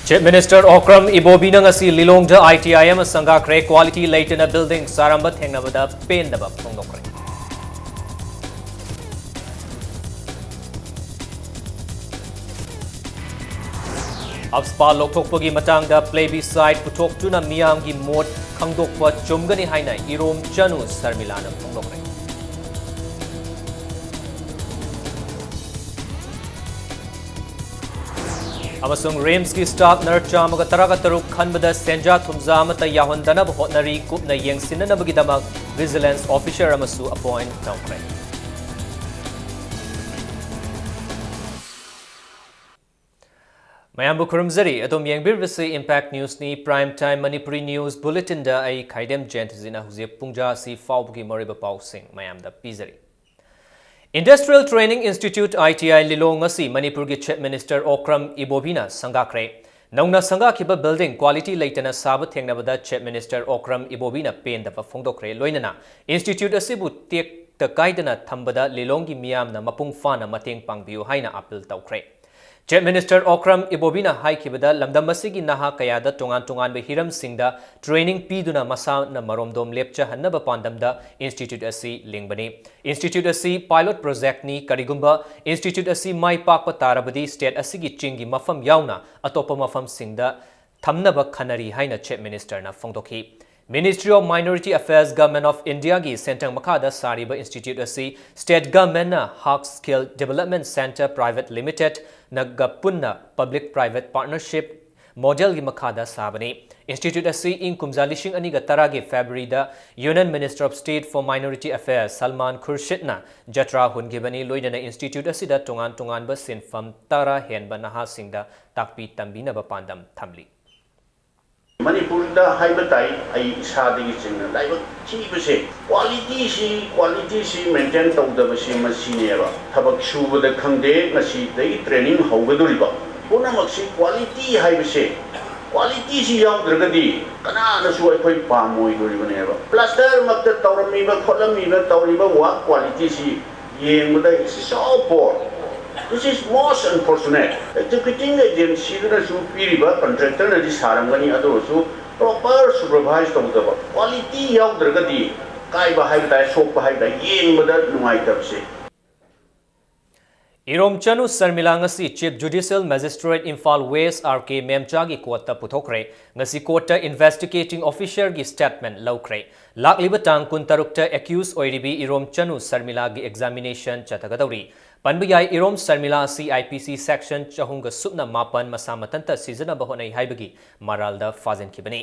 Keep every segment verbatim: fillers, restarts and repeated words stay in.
Chief Minister Okram Ibobina ꯉꯁꯤ ꯂꯤꯂꯣꯡꯗ I T I ꯑꯃ ꯁꯪꯒꯥꯈ꯭ꯔꯦ꯫ Quality ꯂꯩꯇꯅ building ꯁꯥꯔꯝꯕ ꯊꯦꯡꯅꯕꯗ ꯄꯦꯟꯗꯕ ꯐꯣꯡꯗꯣꯛꯈ꯭ꯔꯦ꯫ ꯑꯞꯁꯄꯥ ꯂꯧꯊꯣꯛꯄꯒꯤ ꯃꯇꯥꯡꯗ plebiscite ꯄꯨꯊꯣꯛꯇꯨꯅ ꯃꯤꯌꯥꯝꯒꯤ ꯃꯣꯠ ꯈꯪꯗꯣꯛꯄ ꯆꯨꯝꯒꯅꯤ ꯍꯥꯏꯅ ꯏꯔꯣꯝ ꯆꯅꯨ ꯁꯔꯃꯤꯂꯥꯅ ꯐꯣꯡꯗꯣꯛꯈ꯭ꯔꯦ꯫ ꯑꯃꯁꯨꯡ ꯔꯤꯝꯁꯀꯤ staff nurse ꯆꯥꯝꯃꯒ ꯇꯔꯥꯒ ꯇꯔꯨꯛ ꯈꯟꯕꯗ ꯁꯦꯟꯖꯥ ꯊꯨꯝꯖꯥ ꯑꯃꯠꯇ ꯌꯥꯎꯍꯟꯗꯅꯕ ꯍꯣꯠꯅꯔꯤ꯫ ꯀꯨꯞꯅ ꯌꯦꯡꯁꯤꯟꯅꯅꯕꯒꯤꯗꯃꯛ vigilance officer ꯑꯃꯁꯨ appoint ꯇꯧꯈ꯭ꯔꯦ꯫ ꯃꯌꯥꯝꯕꯨ ꯈꯨꯔꯨꯝꯖꯔꯤ꯫ ꯑꯗꯣꯝ ꯌꯦꯡꯕꯤꯔꯤꯕꯁꯤ Impact Newsꯅꯤ꯫ Prime Time Manipuri news bulletinꯗ ꯑꯩ ꯈꯥꯏꯗꯦꯝ ꯖꯌꯟꯇꯖꯤꯅ ꯍꯧꯖꯤꯛ ꯄꯨꯡꯖꯥ ꯑꯁꯤ ꯐꯥꯎꯕꯒꯤ ꯃꯔꯨꯑꯣꯏꯕ ꯄꯥꯎꯁꯤꯡ ꯃꯌꯥꯝꯗ ꯄꯤꯖꯔꯤ꯫ Industrial Training Institute, I T I, ꯂꯤꯂꯣꯡ ꯑꯁꯤ ꯃꯅꯤꯄꯨꯔꯒꯤ Chief Minister ꯑꯣꯀ꯭ꯔꯝ ꯏꯕꯣꯕꯤꯅ ꯁꯪꯒꯥꯈ꯭ꯔꯦ꯫ ꯅꯧꯅ ꯁꯪꯒꯥꯈꯤꯕ building quality ꯂꯩꯇꯅ ꯁꯥꯕ ꯊꯦꯡꯅꯕꯗ Chief Minister ꯑꯣꯀ꯭ꯔꯝ ꯏꯕꯣꯕꯤꯅ ꯄꯦꯟꯗꯕ ꯐꯣꯡꯗꯣꯛꯈ꯭ꯔꯦ꯫ ꯂꯣꯏꯅꯅ institute ꯑꯁꯤꯕꯨ ꯇꯦꯛꯇ ꯀꯥꯏꯗꯅ ꯊꯝꯕꯗ ꯂꯤꯂꯣꯡꯒꯤ ꯃꯤꯌꯥꯝꯅ ꯃꯄꯨꯡ ꯐꯥꯅ ꯃꯇꯦꯡ ꯄꯥꯡꯕꯤꯌꯨ ꯍꯥꯏꯅ appeal ꯇꯧꯈ꯭ꯔꯦ꯫ Chief Minister ꯑꯣꯀ꯭ꯔꯝ ꯏꯕꯣꯕꯤꯅ ꯍꯥꯏꯈꯤꯕꯗ, ꯂꯝꯗꯝ ꯑꯁꯤꯒꯤ ꯅꯍꯥ ꯀꯌꯥꯗ ꯇꯣꯉꯥꯟ ꯇꯣꯉꯥꯟꯕ ꯍꯤꯔꯝꯁꯤꯡꯗ training ꯄꯤꯗꯨꯅ ꯃꯁꯥꯅ ꯃꯔꯣꯝꯗꯣꯝ ꯂꯦꯞꯆꯍꯟꯅꯕ ꯄꯥꯟꯗꯝꯗ institute ꯑꯁꯤ ꯂꯤꯡꯕꯅꯤ꯫ Institute ꯑꯁꯤ pilot projectꯅꯤ꯫ ꯀꯔꯤꯒꯨꯝꯕ institute ꯑꯁꯤ ꯃꯥꯏ ꯄꯥꯛꯄ ꯇꯥꯔꯕꯗꯤ, state ꯑꯁꯤꯒꯤ ꯆꯤꯡꯒꯤ ꯃꯐꯝ ꯌꯥꯎꯅ ꯑꯇꯣꯞꯄ ꯃꯐꯝꯁꯤꯡꯗ ꯊꯝꯅꯕ ꯈꯟꯅꯔꯤ ꯍꯥꯏꯅ Chief Ministerꯅ ꯐꯣꯡꯗꯣꯛꯈꯤ꯫ Ministry of Minority Affairs, Government of Indiaꯒꯤ ꯁꯦꯟꯊꯪ ꯃꯈꯥꯗ ꯁꯥꯔꯤꯕ institute ꯑꯁꯤ state governmentꯅ Haq Skill Development Centre Private Limitedꯅꯒ ꯄꯨꯟꯅ public private partnership modelꯒꯤ ꯃꯈꯥꯗ ꯁꯥꯕꯅꯤ꯫ Institute ꯑꯁꯤ ꯏꯪ ꯀꯨꯝꯖꯥ ꯂꯤꯁꯤꯡ ꯑꯅꯤꯒ ꯇꯔꯥꯒꯤ Februaryꯗ Union Minister of State for Minority Affairs Salman ꯈꯨꯔꯁꯤꯗꯅ ꯖꯇ꯭ꯔꯥ ꯍꯨꯟꯈꯤꯕꯅꯤ꯫ ꯂꯣꯏꯅꯅ institute ꯑꯁꯤꯗ ꯇꯣꯉꯥꯟ ꯇꯣꯉꯥꯟꯕ ꯁꯤꯟꯐꯝ ꯇꯔꯥ ꯍꯦꯟꯕ ꯅꯍꯥꯁꯤꯡꯗ ꯇꯥꯛꯄꯤ ꯇꯝꯕꯤꯅꯕ ꯄꯥꯟꯗꯝ ꯊꯝꯂꯤ꯫ ꯃꯅꯤꯄꯨꯔꯗ ꯍꯥꯏꯕ ꯇꯥꯏ, ꯑꯩ ꯏꯁꯥꯗꯒꯤ ꯆꯤꯡꯅ ꯂꯥꯏꯕꯛ ꯊꯤꯕꯁꯦ qualityꯁꯤ, qualityꯁꯤ maintain ꯇꯧꯗꯕꯁꯤ ꯃꯁꯤꯅꯦꯕ꯫ ꯊꯕꯛ ꯁꯨꯕꯗ ꯈꯪꯗꯦ, ꯉꯁꯤꯗꯒꯤ training ꯍꯧꯒꯗꯧꯔꯤꯕ ꯄꯨꯝꯅꯃꯛꯁꯤ quality ꯍꯥꯏꯕꯁꯦ, qualityꯁꯤ ꯌꯥꯎꯗ꯭ꯔꯒꯗꯤ ꯀꯅꯥꯅꯁꯨ ꯑꯩꯈꯣꯏ ꯄꯥꯝꯃꯣꯏꯗꯧꯔꯤꯕꯅꯦꯕ꯫ Plaster ꯃꯛꯇ ꯇꯧꯔꯝꯃꯤꯕ ꯈꯣꯠꯂꯝꯃꯤꯕ ꯇꯧꯔꯤꯕ work qualityꯁꯤ ꯌꯦꯡꯕꯗ it's so poor꯫ This is most unfortunate. Executing agency-ꯗꯨꯅꯁꯨ ꯄꯤꯔꯤꯕ contractor-ꯅꯗꯤ ꯁꯥꯔꯝꯒꯅꯤ, ꯑꯗꯨ ꯑꯣꯏꯔꯁꯨ proper supervise ꯇꯧꯗꯕ, quality ꯌꯥꯎꯗ꯭ꯔꯒꯗꯤ ꯀꯥꯏꯕ ꯍꯥꯏꯕ ꯇꯥꯏ, ꯁꯣꯛꯄ ꯍꯥꯏꯕ ꯇꯥꯏ, ꯌꯦꯡꯕꯗ ꯅꯨꯡꯉꯥꯏꯇꯕꯁꯦ꯫ ꯏꯔꯣꯝꯆꯅꯨ ꯁꯔꯃꯤꯂꯥ ꯉꯁꯤ Chief Judicial Magistrate Imphal West R K ꯃꯦꯝꯆꯥꯒꯤ ꯀꯣꯔꯠꯇ ꯄꯨꯊꯣꯛꯈ꯭ꯔꯦ꯫ ꯉꯁꯤ ꯀꯣꯔꯠꯇ investigating officer-ꯒꯤ statement ꯂꯧꯈ꯭ꯔꯦ꯫ ꯂꯥꯛꯂꯤꯕ ꯇꯥꯡ ꯀꯨꯟꯇꯔꯨꯛꯇ accused ꯑꯣꯏꯔꯤꯕꯤ ꯏꯔꯣꯝꯆꯅꯨ ꯁꯔꯃꯤꯂꯥꯒꯤ examination ꯆꯠꯊꯒꯗꯧꯔꯤ꯫ ꯄꯟꯕ ꯌꯥꯏ, ꯏꯔꯣꯝ ꯁꯔꯃꯤꯂꯥ ꯑꯁꯤ ꯑꯥꯏ ꯄꯤ ꯁꯤ section ꯆꯍꯨꯝꯒ ꯁꯨꯞꯅ ꯃꯥꯄꯟ ꯃꯁꯥ ꯃꯊꯟꯇ ꯁꯤꯖꯤꯟꯅꯕ ꯍꯣꯠꯅꯩ ꯍꯥꯏꯕꯒꯤ ꯃꯔꯥꯜꯗ ꯐꯥꯖꯤꯟꯈꯤꯕꯅꯤ꯫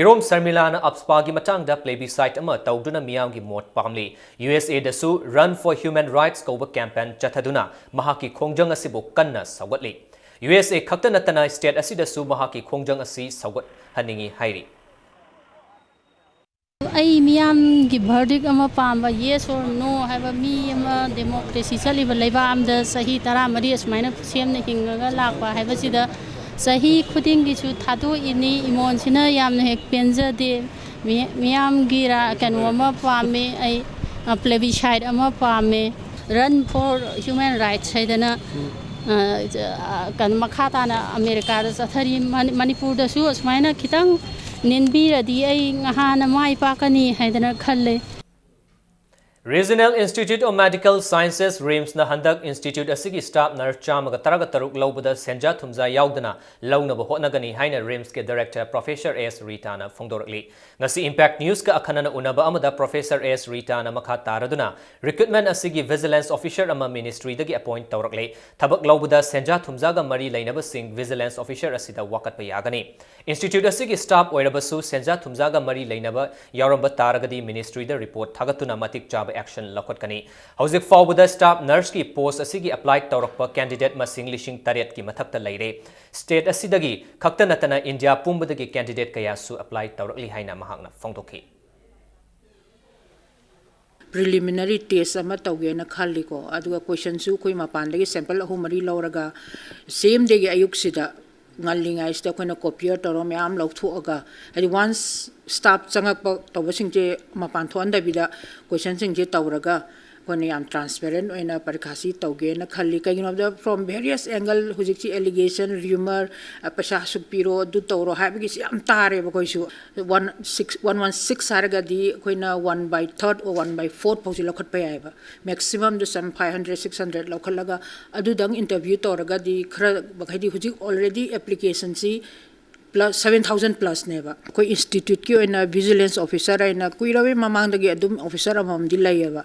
ꯏꯔꯣꯝ ꯁꯔꯃꯤꯂꯥꯅ ꯑꯞꯁꯄꯥꯒꯤ ꯃꯇꯥꯡꯗ plebiscite ꯑꯃ ꯇꯧꯗꯨꯅ ꯃꯤꯌꯥꯝꯒꯤ ꯃꯣꯠ ꯄꯥꯝꯂꯤ꯫ ꯌꯨ ꯑꯦꯁ ꯑꯦꯗꯁꯨ Run for Human Rights ꯀꯧꯕ campaign ꯆꯠꯊꯗꯨꯅ ꯃꯍꯥꯛꯀꯤ ꯈꯣꯡꯖꯪ ꯑꯁꯤꯕꯨ ꯀꯟꯅ ꯁꯧꯒꯠꯂꯤ꯫ ꯌꯨ ꯑꯦꯁ ꯑꯦ ꯈꯛꯇ ꯅꯠꯇꯅ state ꯑꯁꯤꯗꯁꯨ ꯃꯍꯥꯛꯀꯤ ꯈꯣꯡꯖꯪ ꯑꯁꯤ ꯁꯧꯒꯠꯍꯟꯅꯤꯡꯏ ꯍꯥꯏꯔꯤ꯫ ꯑꯩ ꯃꯤꯌꯥꯝꯒꯤ verdict ꯑꯃ ꯄꯥꯝꯕ, yes or no ꯍꯥꯏꯕ꯫ ꯃꯤ ꯑꯃ, democracy ꯆꯠꯂꯤꯕ ꯂꯩꯕꯥꯛ ꯑꯃꯗ ꯆꯍꯤ ꯇꯔꯥꯃꯔꯤ ꯑꯁꯨꯃꯥꯏꯅ ꯁꯦꯝꯅ ꯍꯤꯡꯉꯒ ꯂꯥꯛꯄ ꯍꯥꯏꯕꯁꯤꯗ ꯆꯍꯤ ꯈꯨꯗꯤꯡꯒꯤꯁꯨ ꯊꯥꯗꯣꯛꯏꯅꯤ꯫ ꯏꯃꯣꯟꯁꯤꯅ ꯌꯥꯝꯅ ꯍꯦꯛ ꯄꯦꯟꯖꯗꯦ꯫ ꯃꯤ-, ꯃꯤꯌꯥꯝꯒꯤ ꯔꯥ-, ꯀꯩꯅꯣ ꯑꯃ ꯄꯥꯝꯃꯦ ꯑꯩ, ꯑ, plebiscite ꯑꯃ ꯄꯥꯝꯃꯦ꯫ Run for Human Rights ꯍꯥꯏꯗꯅ, ꯑ, ꯑ, ꯀꯩꯅꯣ, ꯃꯈꯥ ꯇꯥꯅ ꯑꯃꯦꯔꯤꯀꯥꯗ ꯆꯠꯊꯔꯤ꯫ ꯃꯅꯤ-, ꯃꯅꯤꯄꯨꯔꯗꯁꯨ ꯑꯁꯨꯃꯥꯏꯅ ꯈꯤꯇꯪ ꯅꯦꯟꯕꯤꯔꯗꯤ ꯑꯩ ꯉꯍꯥꯟꯅ ꯃꯥꯏ ꯄꯥꯛꯀꯅꯤ ꯍꯥꯏꯗꯅ ꯈꯜꯂꯦ꯫ Regional Institute of Medical Sciences, RIMS-ꯅ ꯍꯟꯗꯛ institute ꯑꯁꯤꯒꯤ staff nurse ꯆꯥꯝꯃꯒ ꯇꯔꯥꯒ ꯇꯔꯨꯛ ꯂꯧꯕꯗ ꯁꯦꯟꯖꯥ ꯊꯨꯝꯖꯥ ꯌꯥꯎꯗꯅ ꯂꯧꯅꯕ ꯍꯣꯠꯅꯒꯅꯤ ꯍꯥꯏꯅ RIMS-ꯀꯤ director Professor ꯑꯦꯁ ꯔꯤꯇꯥꯅ ꯐꯣꯡꯗꯣꯔꯛꯂꯤ꯫ ꯉꯁꯤ Impact News-ꯀ ꯑꯈꯟꯅꯅ ꯎꯅꯕ ꯑꯃꯗ Professor ꯑꯦꯁ ꯔꯤꯇꯥꯅ ꯃꯈꯥ ꯇꯥꯔꯗꯨꯅ recruitment ꯑꯁꯤꯒꯤ vigilance officer ꯑꯃ ministry-ꯗꯒꯤ appoint ꯇꯧꯔꯛꯂꯦ꯫ ꯊꯕꯛ ꯂꯧꯕꯗ ꯁꯦꯟꯖꯥ ꯊꯨꯝꯖꯥꯒ ꯃꯔꯤ ꯂꯩꯅꯕꯁꯤꯡ vigilance officer ꯑꯁꯤꯗ ꯋꯥꯀꯠꯄ ꯌꯥꯒꯅꯤ꯫ Institute ꯑꯁꯤꯒꯤ staff ꯑꯣꯏꯔꯕꯁꯨ ꯁꯦꯟꯖꯥ ꯊꯨꯝꯖꯥꯒ ꯃꯔꯤ ꯂꯩꯅꯕ ꯌꯥꯎꯔꯝꯕ ꯇꯥꯔꯒꯗꯤ ministry-ꯗ report ꯊꯥꯒꯠꯇꯨꯅ ꯃꯇꯤꯛ ꯆꯥꯕ action ꯂꯧꯈꯠꯀꯅꯤ꯫ ꯍꯧꯖꯤꯛ ꯐꯥꯎꯕꯗ staff nurse-ꯀꯤ post ꯑꯁꯤꯒꯤ apply ꯇꯧꯔꯛꯄ candidate ꯃꯁꯤꯡ ꯂꯤꯁꯤꯡ ꯇꯔꯦꯠꯀꯤ ꯃꯊꯛꯇ ꯂꯩꯔꯦ꯫ State ꯑꯁꯤꯗꯒꯤ ꯈꯛꯇ ꯅꯠꯇꯅ India ꯄꯨꯝꯕꯗꯒꯤ candidate ꯀꯌꯥꯁꯨ apply ꯇꯧꯔꯛꯂꯤ ꯍꯥꯏꯅ ꯃꯍꯥꯛꯅ ꯐꯣꯡꯗꯣꯛꯈꯤ꯫ Preliminary test ꯑꯃ ꯇꯧꯒꯦꯅ ꯈꯜꯂꯤꯀꯣ꯫ ꯑꯗꯨꯒ question-ꯁꯨ ꯑꯩꯈꯣꯏ ꯃꯄꯥꯟꯗꯒꯤ sample ꯑꯍꯨꯝ ꯃꯔꯤ ꯂꯧꯔꯒ same day-ꯒꯤ ꯑꯌꯨꯛꯁꯤꯗ ꯉꯜꯂꯤꯉꯩꯁꯤꯗ ꯑꯩꯈꯣꯏꯅ courier ꯇꯧꯔꯒ ꯃꯌꯥꯝ ꯂꯧꯊꯣꯛꯑꯒ, ꯍꯥꯏꯗꯤ once staff ꯆꯪꯉꯛꯄ ꯇꯧꯕꯁꯤꯡꯁꯦ ꯃꯄꯥꯟ ꯊꯣꯛꯍꯟꯗꯕꯤꯗ question-ꯁꯤꯡꯁꯦ ꯇꯧꯔꯒ ꯑꯩꯈꯣꯏꯅ ꯌꯥꯝ transparent ꯑꯣꯏꯅ ꯄꯔꯤꯈꯥꯁꯤ ꯇꯧꯒꯦꯅ ꯈꯜꯂꯤ꯫ ꯀꯩꯒꯤꯅꯣ ꯍꯥꯏꯕꯗ from various angle ꯍꯧꯖꯤꯛꯁꯤ allegation, rumor, ꯑ, ꯄꯩꯁꯥ ꯑꯁꯨꯛ ꯄꯤꯔꯣ, ꯑꯗꯨ ꯇꯧꯔꯣ ꯍꯥꯏꯕꯒꯤꯁꯤ ꯌꯥꯝ ꯇꯥꯔꯦꯕ ꯑꯩꯈꯣꯏꯁꯨ꯫ One six, one one six ꯍꯥꯏꯔꯒꯗꯤ ꯑꯩꯈꯣꯏꯅ one by third or one by fourth ꯐꯥꯎꯁꯤ ꯂꯧꯈꯠꯄ ꯌꯥꯏꯑꯕ꯫ Maximum ꯗꯨ some five hundred, six hundred ꯂꯧꯈꯠꯂꯒ ꯑꯗꯨꯗꯪ interview ꯇꯧꯔꯒꯗꯤ ꯈꯔ ꯃꯈꯩꯗꯤ ꯍꯧꯖꯤꯛ already applicationꯁꯤ plus seven thousand plusꯅꯦꯕ꯫ ꯑꯩꯈꯣꯏ instituteꯀꯤ ꯑꯣꯏꯅ vigilance officer ꯍꯥꯏꯅ ꯀꯨꯏꯔꯕꯩ ꯃꯃꯥꯡꯗꯒꯤ ꯑꯗꯨꯝ officer ꯑꯃꯃꯝꯗꯤ ꯂꯩꯌꯦꯕ꯫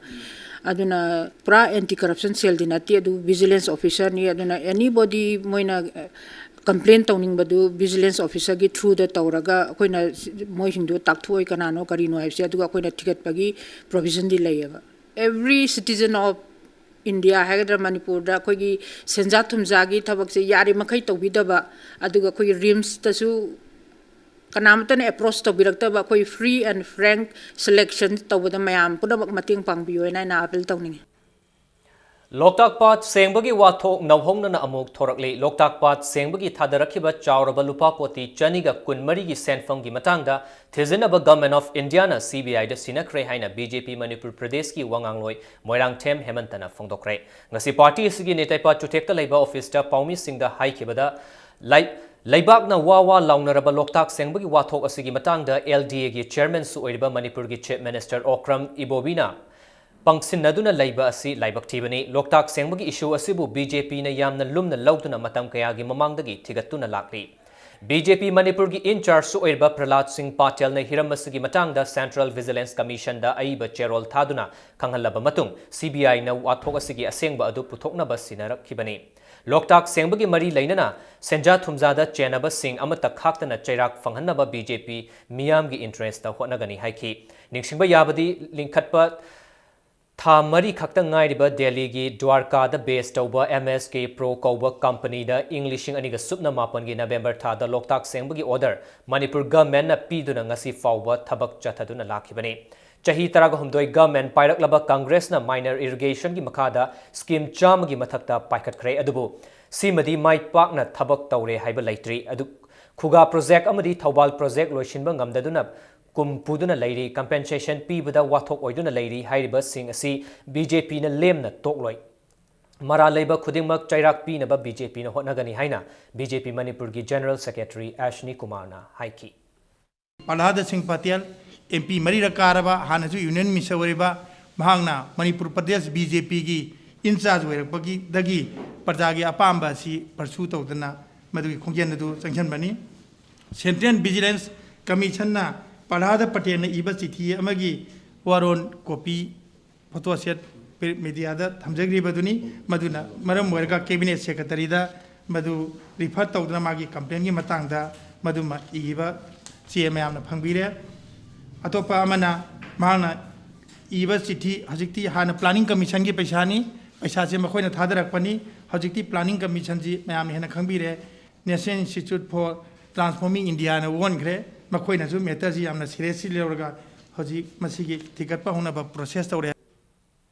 ꯑꯗꯨꯅ ꯄꯨꯔꯥ anti corruption cellꯗꯤ ꯅꯠꯇꯦ, ꯑꯗꯨ vigilance officerꯅꯤ꯫ ꯑꯗꯨꯅ anybody ꯃꯣꯏꯅ, ꯑ, complain ꯇꯧꯅꯤꯡꯕꯗꯨ vigilance officerꯒꯤ throughꯗ ꯇꯧꯔꯒ ꯑꯩꯈꯣꯏꯅ ꯃꯣꯏꯁꯤꯡꯗꯨ ꯇꯥꯛꯊꯣꯛꯑꯣꯏ ꯀꯅꯥꯅꯣ ꯀꯔꯤꯅꯣ ꯍꯥꯏꯕꯁꯦ, ꯑꯗꯨꯒ ꯑꯩꯈꯣꯏꯅ ꯊꯤꯒꯠꯄꯒꯤ provisionꯗꯤ ꯂꯩꯌꯦꯕ꯫ Every citizen of India ꯍꯥꯏꯒꯗ꯭ꯔꯥ, ꯃꯅꯤꯄꯨꯔꯗ ꯑꯩꯈꯣꯏꯒꯤ ꯁꯦꯟꯖꯥ ꯊꯨꯝꯖꯥꯒꯤ ꯊꯕꯛꯁꯦ ꯌꯥꯔꯤꯃꯈꯩ ꯇꯧꯕꯤꯗꯕ, ꯑꯗꯨꯒ ꯑꯩꯈꯣꯏꯒꯤ RIMSꯇꯁꯨ ꯀꯅꯥꯃꯠꯇꯅ approach ꯇꯧꯕꯤꯔꯛꯇꯕ, ꯑꯩꯈꯣꯏ free and frank selection ꯇꯧꯕꯗ ꯃꯌꯥꯝ ꯄꯨꯝꯅꯃꯛ ꯃꯇꯦꯡ ꯄꯥꯡꯕꯤꯌꯣ ꯍꯥꯏꯅ ꯑꯩꯅ appeal ꯇꯧꯅꯤꯡꯉꯤ꯫ ꯂꯣꯛꯇꯥꯛ ꯄꯥꯠ ꯁꯦꯡꯕꯒꯤ ꯋꯥꯊꯣꯛ ꯅꯧꯍꯧꯅꯅ ꯑꯃꯨꯛ ꯊꯣꯔꯛꯂꯤ꯫ ꯂꯣꯛꯇꯥꯛ ꯄꯥꯠ ꯁꯦꯡꯕꯒꯤ ꯊꯥꯗꯔꯛꯈꯤꯕ ꯆꯥꯎꯔꯕ ꯂꯨꯄꯥ ꯀꯣꯇꯤ ꯆꯅꯤꯒ ꯀꯨꯟꯃꯔꯤꯒꯤ ꯁꯦꯟꯐꯝꯒꯤ ꯃꯇꯥꯡꯗ ꯊꯤꯖꯤꯟꯅꯕ Government of Indiaꯅ CBIꯗ ꯁꯤꯟꯅꯈ꯭ꯔꯦ ꯍꯥꯏꯅ BJP ꯃꯅꯤꯄꯨꯔ ꯄ꯭ꯔꯗꯦꯁꯀꯤ ꯋꯥꯉꯥꯡꯂꯣꯏ ꯃꯣꯏꯔꯥꯡꯊꯦꯝ ꯍꯦꯃꯟꯇꯅ ꯐꯣꯡꯗꯣꯛꯈ꯭ꯔꯦ꯫ ꯉꯁꯤ ꯄꯥꯔꯇꯤ ꯑꯁꯤꯒꯤ ꯅꯦꯇꯩꯄꯥ ꯆꯨꯊꯦꯛꯇ ꯂꯩꯕ ꯑꯣꯐꯤꯁꯇ ꯄꯥꯎꯃꯤꯁꯤꯡꯗ ꯍꯥꯏꯈꯤꯕꯗ, ꯂꯩ-, ꯂꯩꯕꯥꯛꯅ ꯋꯥ ꯋꯥ ꯂꯥꯎꯅꯔꯕ ꯂꯣꯛꯇꯥꯛ ꯁꯦꯡꯕꯒꯤ ꯋꯥꯊꯣꯛ ꯑꯁꯤꯒꯤ ꯃꯇꯥꯡꯗ LDAꯒꯤ chairmanꯁꯨ ꯑꯣꯏꯔꯤꯕ ꯃꯅꯤꯄꯨꯔꯒꯤ Chief Minister ꯑꯣꯀ꯭ꯔꯝ ꯏꯕꯣꯕꯤꯅ ꯄꯪꯁꯤꯟꯅꯗꯨꯅ ꯂꯩꯕ ꯑꯁꯤ ꯂꯥꯏꯕꯛ ꯊꯤꯕꯅꯤ꯫ ꯂꯣꯛꯇꯥꯛ ꯁꯦꯡꯕꯒꯤ issue ꯑꯁꯤꯕꯨ BJPꯅ ꯌꯥꯝꯅ ꯂꯨꯝꯅ ꯂꯧꯗꯨꯅ ꯃꯇꯝ ꯀꯌꯥꯒꯤ ꯃꯃꯥꯡꯗꯒꯤ ꯊꯤꯒꯠꯇꯨꯅ ꯂꯥꯛꯂꯤ꯫ BJP ꯃꯅꯤꯄꯨꯔꯒꯤ in chargeꯁꯨ ꯑꯣꯏꯔꯤꯕ ꯄ꯭ꯔꯍꯂꯥꯗ ꯁꯤꯡ ꯄꯥꯇꯦꯜꯅ ꯍꯤꯔꯝ ꯑꯁꯤꯒꯤ ꯃꯇꯥꯡꯗ Central Vigilance Commissionꯗ ꯑꯏꯕ ꯆꯦꯔꯣꯜ ꯊꯥꯗꯨꯅ ꯈꯪꯍꯜꯂꯕ ꯃꯇꯨꯡ, CBIꯅ ꯋꯥꯊꯣꯛ ꯑꯁꯤꯒꯤ ꯑꯁꯦꯡꯕ ꯑꯗꯨ ꯄꯨꯊꯣꯛꯅꯕ ꯁꯤꯟꯅꯔꯛꯈꯤꯕꯅꯤ꯫ ꯂꯣꯛꯇꯥꯛ ꯁꯦꯡꯕꯒꯤ ꯃꯔꯤ ꯂꯩꯅꯅ ꯁꯦꯟꯖꯥ ꯊꯨꯝꯖꯥꯗ ꯆꯦꯟꯅꯕꯁꯤꯡ ꯑꯃꯠꯇ ꯈꯥꯛꯇꯅ ꯆꯩꯔꯥꯛ ꯐꯪꯍꯟꯅꯕ BJP ꯃꯤꯌꯥꯝꯒꯤ interestꯇ ꯍꯣꯠꯅꯒꯅꯤ ꯍꯥꯏꯈꯤ꯫ ꯅꯤꯡꯁꯤꯡꯕ ꯌꯥꯕꯗꯤ, ꯂꯤꯡꯈꯠꯄ ꯊꯥ ꯃꯔꯤ ꯈꯛꯇ ꯉꯥꯏꯔꯤꯕ ꯗꯦꯜꯂꯤꯒꯤ ꯗ꯭ꯋꯥꯔꯀꯥꯗ base ꯇꯧꯕ MSK Pro ꯀꯧꯕ ꯀꯝꯄꯅꯤꯗ ꯏꯪ ꯂꯤꯁꯤꯡ ꯑꯅꯤꯒ ꯁꯨꯞꯅ ꯃꯥꯄꯟꯒꯤ November ꯊꯥꯗ ꯂꯣꯛꯇꯥꯛ ꯁꯦꯡꯕꯒꯤ order ꯃꯅꯤꯄꯨꯔ governmentꯅ ꯄꯤꯗꯨꯅ ꯉꯁꯤ ꯐꯥꯎꯕ ꯊꯕꯛ ꯆꯠꯊꯗꯨꯅ ꯂꯥꯛꯈꯤꯕꯅꯤ꯫ ꯆꯍꯤ ꯇꯔꯥꯒ ꯍꯨꯝꯗꯣꯏ government ꯄꯥꯏꯔꯛꯂꯕ Congressꯅ minor irrigationꯒꯤ ꯃꯈꯥꯗ scheme ꯆꯥꯝꯃꯒꯤ ꯃꯊꯛꯇ ꯄꯥꯏꯈꯠꯈ꯭ꯔꯦ, ꯑꯗꯨꯕꯨ ꯁꯤꯃꯗꯤ ꯃꯥꯏ ꯄꯥꯛꯅ ꯊꯕꯛ ꯇꯧꯔꯦ ꯍꯥꯏꯕ ꯂꯩꯇ꯭ꯔꯤ꯫ ꯑꯗꯨ ꯈꯨꯒꯥ project ꯑꯃꯗꯤ ꯊꯧꯕꯥꯜ project ꯂꯣꯏꯁꯤꯟꯕ ꯉꯝꯗꯗꯨꯅ ꯀꯨꯝ ꯄꯨꯗꯨꯅ ꯂꯩꯔꯤ꯫ Compensation ꯄꯤꯕꯗ ꯋꯥꯊꯣꯛ ꯑꯣꯏꯗꯨꯅ ꯂꯩꯔꯤ ꯍꯥꯏꯔꯤꯕꯁꯤꯡ ꯑꯁꯤ BJPꯅ ꯂꯦꯝꯅ ꯇꯣꯛꯂꯣꯏ꯫ ꯃꯔꯥꯜ ꯂꯩꯕ ꯈꯨꯗꯤꯡꯃꯛ ꯆꯩꯔꯥꯛ ꯄꯤꯅꯕ BJPꯅ ꯍꯣꯠꯅꯒꯅꯤ ꯍꯥꯏꯅ BJP ꯃꯅꯤꯄꯨꯔꯒꯤ General Secretary ꯑꯦꯁꯅꯤ ꯀꯨꯃꯥꯔꯅ ꯍꯥꯏꯈꯤ꯫ ꯄ꯭ꯔꯍꯂꯥꯗ ꯁꯤꯡ ꯄꯇꯦꯜ, MP ꯃꯔꯤꯔꯛ ꯀꯥꯔꯕ, ꯍꯥꯟꯅꯁꯨ Union Minister ꯑꯣꯏꯔꯤꯕ, ꯃꯍꯥꯛꯅ ꯃꯅꯤꯄꯨꯔ ꯄ꯭ꯔꯗꯦꯁ BJPꯒꯤ in charge ꯑꯣꯏꯔꯛꯄꯒꯤꯗꯒꯤ ꯄ꯭ꯔꯖꯥꯒꯤ ꯑꯄꯥꯝꯕ ꯑꯁꯤ pursue ꯇꯧꯗꯅ ꯃꯗꯨꯒꯤ ꯈꯣꯡꯖꯦꯜ ꯑꯗꯨ ꯆꯪꯁꯤꯟꯕꯅꯤ꯫ Central Vigilance Commissionꯅ ꯄ꯭ꯔꯍꯂꯥꯗ ꯄꯇꯦꯜꯅ ꯏꯕ ꯆꯤꯊꯤ ꯑꯃꯒꯤ ꯋꯥꯔꯣꯜ copy photo set mediaꯗ ꯊꯝꯖꯈ꯭ꯔꯤꯕꯗꯨꯅꯤ꯫ ꯃꯗꯨꯅ ꯃꯔꯝ ꯑꯣꯏꯔꯒ Cabinet Secretaryꯗ ꯃꯗꯨ refer ꯇꯧꯗꯨꯅ ꯃꯥꯒꯤ complaintꯀꯤ ꯃꯇꯥꯡꯗ ꯃꯗꯨꯃ ꯏꯕ ꯆꯦ ꯃꯌꯥꯝꯅ ꯐꯪꯕꯤꯔꯦ꯫ ꯑꯇꯣꯞꯄ ꯑꯃꯅ ꯃꯍꯥꯛꯅ ꯏꯕ ꯆꯤꯊꯤ, ꯍꯧꯖꯤꯛꯇꯤ ꯍꯥꯟꯅ Planning Commissionꯒꯤ ꯄꯩꯁꯥꯅꯤ, ꯄꯩꯁꯥꯁꯦ ꯃꯈꯣꯏꯅ ꯊꯥꯗꯔꯛꯄꯅꯤ, ꯍꯧꯖꯤꯛꯇꯤ Planning Commissionꯁꯤ ꯃꯌꯥꯝꯅ ꯍꯦꯟꯅ ꯈꯪꯕꯤꯔꯦ꯫ National Institute for Transforming Indiaꯅ ꯑꯣꯟꯈ꯭ꯔꯦ꯫ ꯃꯈꯣꯏꯅꯁꯨ matterꯁꯤ ꯌꯥꯝꯅ seriously ꯂꯧꯔꯒ ꯍꯧꯖꯤꯛ ꯃꯁꯤꯒꯤ ꯊꯤꯒꯠꯄ ꯍꯧꯅꯕ process ꯇꯧꯔꯦ꯫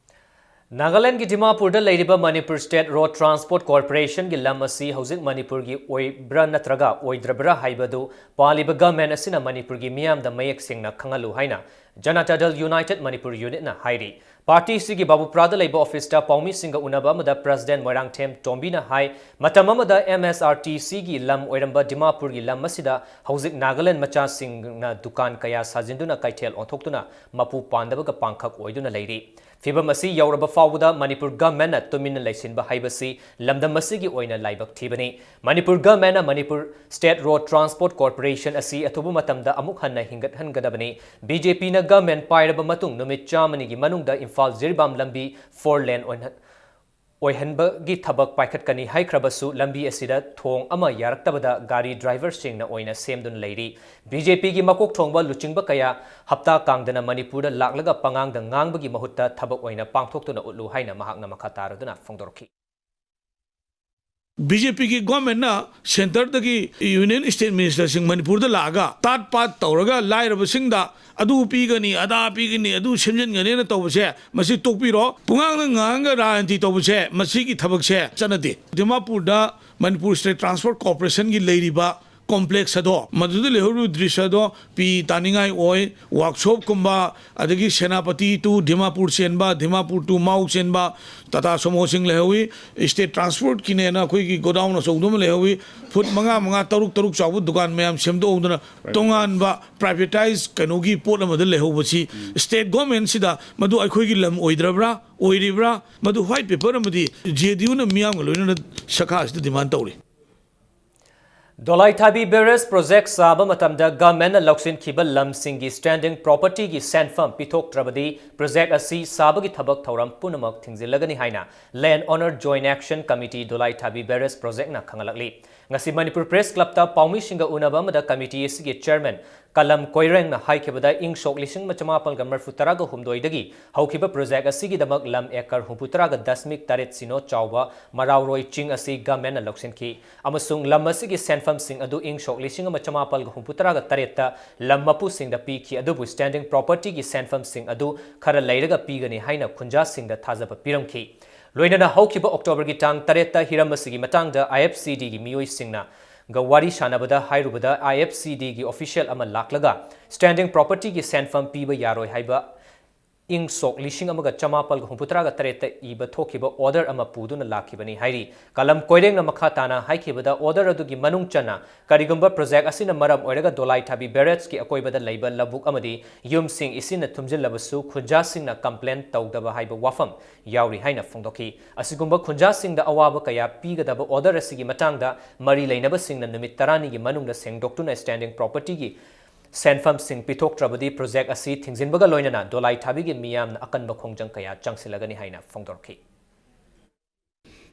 ꯅꯥꯒꯥꯂꯦꯟꯗꯒꯤ ꯗꯤꯃꯥꯄꯨꯔꯗ ꯂꯩꯔꯤꯕ Manipur State Road Transport Corporationꯒꯤ ꯂꯝ ꯑꯁꯤ ꯍꯧꯖꯤꯛ ꯃꯅꯤꯄꯨꯔꯒꯤ ꯑꯣꯏꯕ꯭ꯔꯥ ꯅꯠꯇ꯭ꯔꯒ ꯑꯣꯏꯗ꯭ꯔꯕ꯭ꯔꯥ ꯍꯥꯏꯕꯗꯨ ꯄꯥꯜꯂꯤꯕ government ꯑꯁꯤꯅ ꯃꯅꯤꯄꯨꯔꯒꯤ ꯃꯤꯌꯥꯝꯗ ꯃꯌꯦꯛ ꯁꯦꯡꯅ ꯈꯪꯍꯜꯂꯨ ꯍꯥꯏꯅ Janata Dal United Manipur Unitꯅ ꯍꯥꯏꯔꯤ꯫ Party ꯑꯁꯤꯒꯤ ꯕꯥꯕꯨꯄ꯭ꯔꯥꯗ ꯂꯩꯕ officeꯇ ꯄꯥꯎꯃꯤꯁꯤꯡꯒ ꯎꯅꯕ ꯑꯃꯗ President ꯃꯣꯏꯔꯥꯡꯊꯦꯝ ꯇꯣꯝꯕꯤꯅ ꯍꯥꯏ, ꯃꯇꯝ ꯑꯃꯗ MSRTCꯒꯤ ꯂꯝ ꯑꯣꯏꯔꯝꯕ ꯗꯤꯃꯥꯄꯨꯔꯒꯤ ꯂꯝ ꯑꯁꯤꯗ ꯍꯧꯖꯤꯛ ꯅꯥꯒꯥꯂꯦꯟ ꯃꯆꯥꯁꯤꯡꯅ ꯗꯨꯀꯥꯟ ꯀꯌꯥ ꯁꯥꯖꯤꯟꯗꯨꯅ ꯀꯩꯊꯦꯜ ꯑꯣꯟꯊꯣꯛꯇꯨꯅ ꯃꯄꯨ ꯄꯥꯟꯗꯕꯒ ꯄꯥꯡꯈꯛ ꯑꯣꯏꯗꯨꯅ ꯂꯩꯔꯤ꯫ ꯐꯤꯚꯝ ꯑꯁꯤ ꯌꯧꯔꯕ ꯐꯥꯎꯕꯗ ꯃꯅꯤꯄꯨꯔ governmentꯅ ꯇꯨꯃꯤꯟꯅ ꯂꯩꯁꯤꯟꯕ ꯍꯥꯏꯕꯁꯤ ꯂꯝꯗꯝ ꯑꯁꯤꯒꯤ ꯑꯣꯏꯅ ꯂꯥꯏꯕꯛ ꯊꯤꯕꯅꯤ꯫ Manipur governmentꯅ Manipur State Road Transport Corporation ꯑꯁꯤ ꯑꯊꯨꯕ ꯃꯇꯝꯗ ꯑꯃꯨꯛ ꯍꯟꯅ ꯍꯤꯡꯒꯠꯍꯟꯒꯗꯕꯅꯤ꯫ BJPꯅ government ꯄꯥꯏꯔꯕ ꯃꯇꯨꯡ ꯅꯨꯃꯤꯠ ꯆꯥꯝꯃꯅꯤꯒꯤ ꯃꯅꯨꯡꯗ ꯏꯝꯐꯥꯜ ꯖꯤꯔꯤꯕꯥꯝ ꯂꯝꯕꯤ four lane ꯑꯣꯏꯍꯟ-, ꯑꯣꯏꯍꯟꯕꯒꯤ ꯊꯕꯛ ꯄꯥꯏꯈꯠꯀꯅꯤ ꯍꯥꯏꯈ꯭ꯔꯕꯁꯨ ꯂꯝꯕꯤ ꯑꯁꯤꯗ ꯊꯣꯡ ꯑꯃ ꯌꯥꯔꯛꯇꯕꯗ ꯒꯥꯔꯤ driverꯁꯤꯡꯅ ꯑꯣꯏꯅ ꯁꯦꯝꯗꯨꯅ ꯂꯩꯔꯤ꯫ BJPꯒꯤ ꯃꯀꯣꯛ ꯊꯣꯡꯕ ꯂꯨꯆꯤꯡꯕ ꯀꯌꯥ ꯍꯞꯇꯥ ꯀꯥꯡꯗꯅ ꯃꯅꯤꯄꯨꯔꯗ ꯂꯥꯛꯂꯒ ꯄꯉꯥꯡꯗ ꯉꯥꯡꯕꯒꯤ ꯃꯍꯨꯠꯇ ꯊꯕꯛ ꯑꯣꯏꯅ ꯄꯥꯡꯊꯣꯛꯇꯨꯅ ꯎꯠꯂꯨ ꯍꯥꯏꯅ ꯃꯍꯥꯛꯅ ꯃꯈꯥ ꯇꯥꯔꯗꯨꯅ ꯐꯣꯡꯗꯣꯔꯛꯈꯤ꯫ BJPꯒꯤ governmentꯅ centreꯗꯒꯤ Union State Ministerꯁꯤꯡ ꯃꯅꯤꯄꯨꯔꯗ ꯂꯥꯛꯑꯒ ꯇꯥꯠ ꯄꯥꯠ ꯇꯧꯔꯒ ꯂꯥꯏꯔꯕꯁꯤꯡꯗ ꯑꯗꯨ ꯄꯤꯒꯅꯤ, ꯑꯗꯥ ꯄꯤꯒꯅꯤ, ꯑꯗꯨ ꯁꯦꯝꯖꯤꯟꯒꯅꯤꯅ ꯇꯧꯕꯁꯦ ꯃꯁꯤ ꯇꯣꯛꯄꯤꯔꯣ꯫ ꯄꯨꯡꯉꯥꯡꯗ ꯉꯥꯡꯉꯒ ꯔꯥꯖꯅꯤꯇꯤ ꯇꯧꯕꯁꯦ, ꯃꯁꯤꯒꯤ ꯊꯕꯛꯁꯦ ꯆꯠꯅꯗꯦ꯫ ꯗꯤꯃꯥꯄꯨꯔꯗ Manipur State Transport Corporationꯒꯤ ꯂꯩꯔꯤꯕ ꯀꯣꯝꯄ꯭ꯂꯦꯛꯁ ꯑꯗꯣ, ꯃꯗꯨꯗ ꯂꯩꯍꯧꯔꯤꯕ ꯗ꯭ꯔꯤꯁ ꯑꯗꯣ ꯄꯤ ꯇꯥꯅꯤꯡꯉꯥꯏ ꯑꯣꯏ꯫ ꯋꯥꯔꯛꯁꯣꯞꯀꯨꯝꯕ, ꯑꯗꯒꯤ ꯁꯦꯅꯥꯄꯇꯤ ꯇꯨ ꯗꯤꯃꯥꯄꯨꯔ ꯆꯦꯟꯕ, ꯗꯤꯃꯥꯄꯨꯔ ꯇꯨ ꯃꯥꯎ ꯆꯦꯟꯕ ꯇꯥꯇꯥ ꯁꯣꯃꯣꯁꯤꯡ ꯂꯩꯍꯧꯋꯤ꯫ ꯁ꯭ꯇꯦꯠ ꯇ꯭ꯔꯥꯟꯁꯄꯣꯔꯠꯀꯤꯅꯦꯅ ꯑꯩꯈꯣꯏꯒꯤ ꯒꯣꯗꯥꯎꯟ ꯑꯆꯧꯕ ꯑꯃ ꯂꯩꯍꯧꯋꯤ꯫ ꯐꯨꯠ ꯃꯉꯥ ꯃꯉꯥ, ꯇꯔꯨꯛ ꯇꯔꯨꯛ ꯆꯥꯎꯕ ꯗꯨꯀꯥꯟ ꯃꯌꯥꯝ ꯁꯦꯝꯗꯣꯛꯍꯧꯗꯅ ꯇꯣꯉꯥꯟꯕ ꯄ꯭ꯔꯥꯏꯚꯦꯇꯥꯏꯖ ꯀꯩꯅꯣꯒꯤ ꯄꯣꯠ ꯑꯃꯗ ꯂꯩꯍꯧꯕꯁꯤ, ꯁ꯭ꯇꯦꯠ ꯒꯣꯔꯃꯦꯟꯁꯤꯗ ꯃꯗꯨ ꯑꯩꯈꯣꯏꯒꯤ ꯂꯝ ꯑꯣꯏꯗ꯭ꯔꯕ꯭ꯔꯥ, ꯑꯣꯏꯔꯤꯕ꯭ꯔꯥ? ꯃꯗꯨ ꯋꯥꯏꯠ ꯄꯦꯄꯔ ꯑꯃꯗꯤ ꯖꯦ ꯗꯤ ꯌꯨꯅ ꯃꯤꯌꯥꯝꯒ ꯂꯣꯏꯅꯅ ꯁꯔꯀꯥꯔꯁꯤꯗ ꯗꯤꯃꯥꯟ ꯇꯧꯔꯤ꯫ ꯗꯣꯂꯥꯏꯊꯥꯕꯤ ꯕꯦꯔꯦꯖ ꯄ꯭ꯔꯣꯖꯦꯛ ꯁꯥꯕ ꯃꯇꯝꯗ ꯒꯚꯔꯟꯃꯦꯟꯠꯅ ꯂꯧꯁꯤꯟꯈꯤꯕ ꯂꯝꯁꯤꯡꯒꯤ ꯁ꯭ꯇꯦꯟꯗꯤꯡ ꯄ꯭ꯔꯣꯄꯔꯇꯤꯒꯤ ꯁꯦꯟꯐꯝ ꯄꯤꯊꯣꯛꯇ꯭ꯔꯕꯗꯤ ꯄ꯭ꯔꯣꯖꯦꯛ ꯑꯁꯤ ꯁꯥꯕꯒꯤ ꯊꯕꯛ ꯊꯧꯔꯝ ꯄꯨꯝꯅꯃꯛ ꯊꯤꯡꯖꯤꯜꯂꯒꯅꯤ ꯍꯥꯏꯅ ꯂꯦꯟꯗ ꯑꯣꯅꯔ ꯖꯣꯏꯟꯠ ꯑꯦꯛꯁꯟ ꯀꯃꯤꯇꯤ ꯗꯣꯂꯥꯏꯊꯥꯕꯤ ꯕꯦꯔꯦꯖ ꯄ꯭ꯔꯣꯖꯦꯛꯅ ꯈꯪꯍꯜꯂꯛꯂꯤ꯫ ꯉꯁꯤ ꯃꯅꯤꯄꯨꯔ ꯄ꯭ꯔꯦꯁ ꯀ꯭ꯂꯕꯇ ꯄꯥꯎꯃꯤꯁꯤꯡꯒ ꯎꯅꯕ ꯑꯃꯗ ꯀꯃꯤꯇꯤ ꯑꯁꯤꯒꯤ ꯆꯦꯌꯔꯃꯦꯟ ꯀꯂꯝ ꯀꯣꯏꯔꯦꯡꯅ ꯍꯥꯏꯈꯤꯕꯗ, ꯏꯪ ꯁꯣꯛ ꯂꯤꯁꯤꯡ ꯑꯃ ꯆꯃꯥꯄꯜꯒ ꯃꯔꯤꯐꯨ ꯇꯔꯥꯒ ꯍꯨꯝꯗꯣꯏꯗꯒꯤ ꯍꯧꯈꯤꯕ ꯄ꯭ꯔꯣꯖꯦꯛ ꯑꯁꯤꯒꯤꯗꯃꯛ ꯂꯝ ꯑꯦꯀꯔ ꯍꯨꯝꯐꯨꯇꯔꯥꯒ ꯗꯁꯃꯤꯛ ꯇꯔꯦꯠ ꯁꯤꯅꯣ ꯆꯥꯎꯕ ꯃꯔꯥꯎꯔꯣꯏ ꯆꯤꯡ ꯑꯁꯤ ꯒꯚꯔꯟꯃꯦꯟꯠꯅ ꯂꯧꯁꯤꯟꯈꯤ ꯑꯃꯁꯨꯡ ꯂꯝ ꯑꯁꯤꯒꯤ ꯁꯦꯟꯐꯝꯁꯤꯡ ꯑꯗꯨ ꯏꯪ ꯁꯣꯛ ꯂꯤꯁꯤꯡ ꯑꯃ ꯆꯃꯥꯄꯜꯒ ꯍꯨꯝꯐꯨꯇꯔꯥꯒ ꯇꯔꯦꯠꯇ ꯂꯝ ꯃꯄꯨꯁꯤꯡꯗ ꯄꯤꯈꯤ, ꯑꯗꯨꯕꯨ ꯁ꯭ꯇꯦꯟꯗꯤꯡ ꯄ꯭ꯔꯣꯄꯔꯇꯤꯒꯤ ꯁꯦꯟꯐꯝꯁꯤꯡ ꯑꯗꯨ ꯈꯔ ꯂꯩꯔꯒ ꯄꯤꯒꯅꯤ ꯍꯥꯏꯅ ꯈꯨꯟꯖꯥꯁꯤꯡꯗ ꯊꯥꯖꯕ ꯄꯤꯔꯝꯈꯤ꯫ ꯂꯣꯏꯅꯅ ꯍꯧꯈꯤꯕ ꯑꯣꯛꯇꯣꯕꯔꯒꯤ ꯇꯥꯡ ꯇꯔꯦꯠꯇ ꯍꯤꯔꯝ ꯑꯁꯤꯒꯤ ꯃꯇꯥꯡꯗ ꯑꯥꯏ ꯑꯦꯐ ꯁꯤ ꯗꯤꯒꯤ ꯃꯤꯑꯣꯏꯁꯤꯡꯅ ꯒ ꯋꯥꯔꯤ ꯁꯥꯟꯅꯕꯗ ꯍꯥꯏꯔꯨꯕꯗ, ꯑꯥꯏ ꯑꯦꯐ ꯁꯤ ꯗꯤꯒꯤ ꯑꯣꯐꯤꯁꯤꯌꯦꯜ ꯑꯃ ꯂꯥꯛꯂꯒ ꯁ꯭ꯇꯦꯟꯗꯤꯡ ꯄ꯭ꯔꯣꯄꯔꯇꯤꯒꯤ ꯁꯦꯟꯐꯝ ꯄꯤꯕ ꯌꯥꯔꯣꯏ ꯍꯥꯏꯕ ꯏꯪ ꯁꯣꯛ ꯂꯤꯁꯤꯡ ꯑꯃꯒ ꯆꯃꯥꯄꯜꯒ ꯍꯨꯝꯐꯨꯇꯔꯥꯒ ꯇꯔꯦꯠꯇ ꯏꯕ ꯊꯣꯛꯈꯤꯕ ꯑꯣꯔꯗꯔ ꯑꯃ ꯄꯨꯗꯨꯅ ꯂꯥꯛꯈꯤꯕꯅꯤ ꯍꯥꯏꯔꯤ꯫ ꯀꯂꯝ ꯀꯣꯏꯔꯦꯡꯅ ꯃꯈꯥ ꯇꯥꯅ ꯍꯥꯏꯈꯤꯕꯗ, ꯑꯣꯔꯗꯔ ꯑꯗꯨꯒꯤ ꯃꯅꯨꯡ ꯆꯟꯅ ꯀꯔꯤꯒꯨꯝꯕ ꯄ꯭ꯔꯣꯖꯦꯛ ꯑꯁꯤꯅ ꯃꯔꯝ ꯑꯣꯏꯔꯒ ꯗꯣꯂꯥꯏꯊꯥꯕꯤ ꯕꯦꯔꯦꯖꯀꯤ ꯑꯀꯣꯏꯕꯗ ꯂꯩꯕ ꯂꯧꯕꯨꯛ ꯑꯃꯗꯤ ꯌꯨꯝꯁꯤꯡ ꯏꯁꯤꯡꯅ ꯊꯨꯝꯖꯤꯜꯂꯕꯁꯨ ꯈꯨꯟꯖꯥꯁꯤꯡꯅ ꯀꯝꯄ꯭ꯂꯦꯟ ꯇꯧꯗꯕ ꯍꯥꯏꯕ ꯋꯥꯐꯝ ꯌꯥꯎꯔꯤ ꯍꯥꯏꯅ ꯐꯣꯡꯗꯣꯛꯈꯤ꯫ ꯑꯁꯤꯒꯨꯝꯕ ꯈꯨꯟꯖꯥꯁꯤꯡꯗ ꯑꯋꯥꯕ ꯀꯌꯥ ꯄꯤꯒꯗꯕ ꯑꯣꯔꯗꯔ ꯑꯁꯤꯒꯤ ꯃꯇꯥꯡꯗ ꯃꯔꯤ ꯂꯩꯅꯕꯁꯤꯡꯅ ꯅꯨꯃꯤꯠ ꯇꯔꯥꯅꯤꯒꯤ ꯃꯅꯨꯡꯗ ꯁꯦꯡꯗꯣꯛꯇꯨꯅ ꯁ꯭ꯇꯦꯟꯗꯤꯡ ꯄ꯭ꯔꯣꯄꯔꯇꯤꯒꯤ ꯁꯦꯟꯐꯝꯁꯤꯡ ꯄꯤꯊꯣꯛꯇ꯭ꯔꯕꯗꯤ ꯄ꯭ꯔꯣꯖꯦꯛ ꯑꯁꯤ ꯊꯤꯡꯖꯤꯟꯕꯒ ꯂꯣꯏꯅꯅ ꯗꯣꯂꯥꯏꯊꯥꯕꯤꯒꯤ ꯃꯤꯌꯥꯝꯅ ꯑꯀꯟꯕ ꯈꯣꯡꯖꯪ ꯀꯌꯥ ꯆꯪꯁꯤꯜꯂꯒꯅꯤ ꯍꯥꯏꯅ ꯐꯣꯡꯗꯣꯔꯛꯈꯤ꯫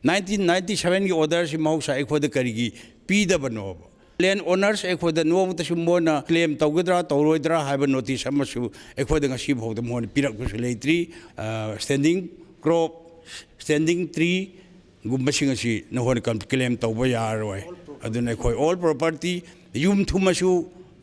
ꯅꯥꯏꯟꯇꯤꯟ ꯅꯥꯏꯟꯇꯤ ꯁꯚꯦꯟꯒꯤ ꯑꯣꯔꯗꯔꯁꯤ ꯃꯍꯧꯁꯥ ꯑꯩꯈꯣꯏꯗ ꯀꯔꯤꯒꯤ ꯄꯤꯗꯕꯅꯣꯕ? ꯂꯦꯟ ꯑꯣꯅꯔꯁ ꯑꯩꯈꯣꯏꯗ ꯅꯣꯡꯃꯇꯁꯨ ꯃꯣꯏꯅ ꯀ꯭ꯂꯦꯝ ꯇꯧꯒꯗ꯭ꯔꯥ ꯇꯧꯔꯣꯏꯗ꯭ꯔꯥ ꯍꯥꯏꯕ ꯅꯣꯇꯤꯁ ꯑꯃꯁꯨ ꯑꯩꯈꯣꯏꯗ ꯉꯁꯤ ꯐꯥꯎꯗ ꯃꯣꯏꯅ ꯄꯤꯔꯛꯄꯁꯨ ꯂꯩꯇ꯭ꯔꯤ꯫ ꯁ꯭ꯇꯦꯟꯗꯤꯡ ꯀ꯭ꯔꯣꯞ, ꯁ꯭ꯇꯦꯟꯗꯤꯡ ꯇ꯭ꯔꯤꯒꯨꯝꯕꯁꯤꯡ ꯑꯁꯤ ꯅꯈꯣꯏꯅ ꯀ꯭ꯂꯦꯝ ꯇꯧꯕ ꯌꯥꯔꯣꯏ꯫ ꯑꯗꯨꯅ ꯑꯩꯈꯣꯏ ꯑꯣꯜ ꯄ꯭ꯔꯣꯄꯔꯇꯤ, ꯌꯨꯝ ꯊꯨꯝꯃꯁꯨ,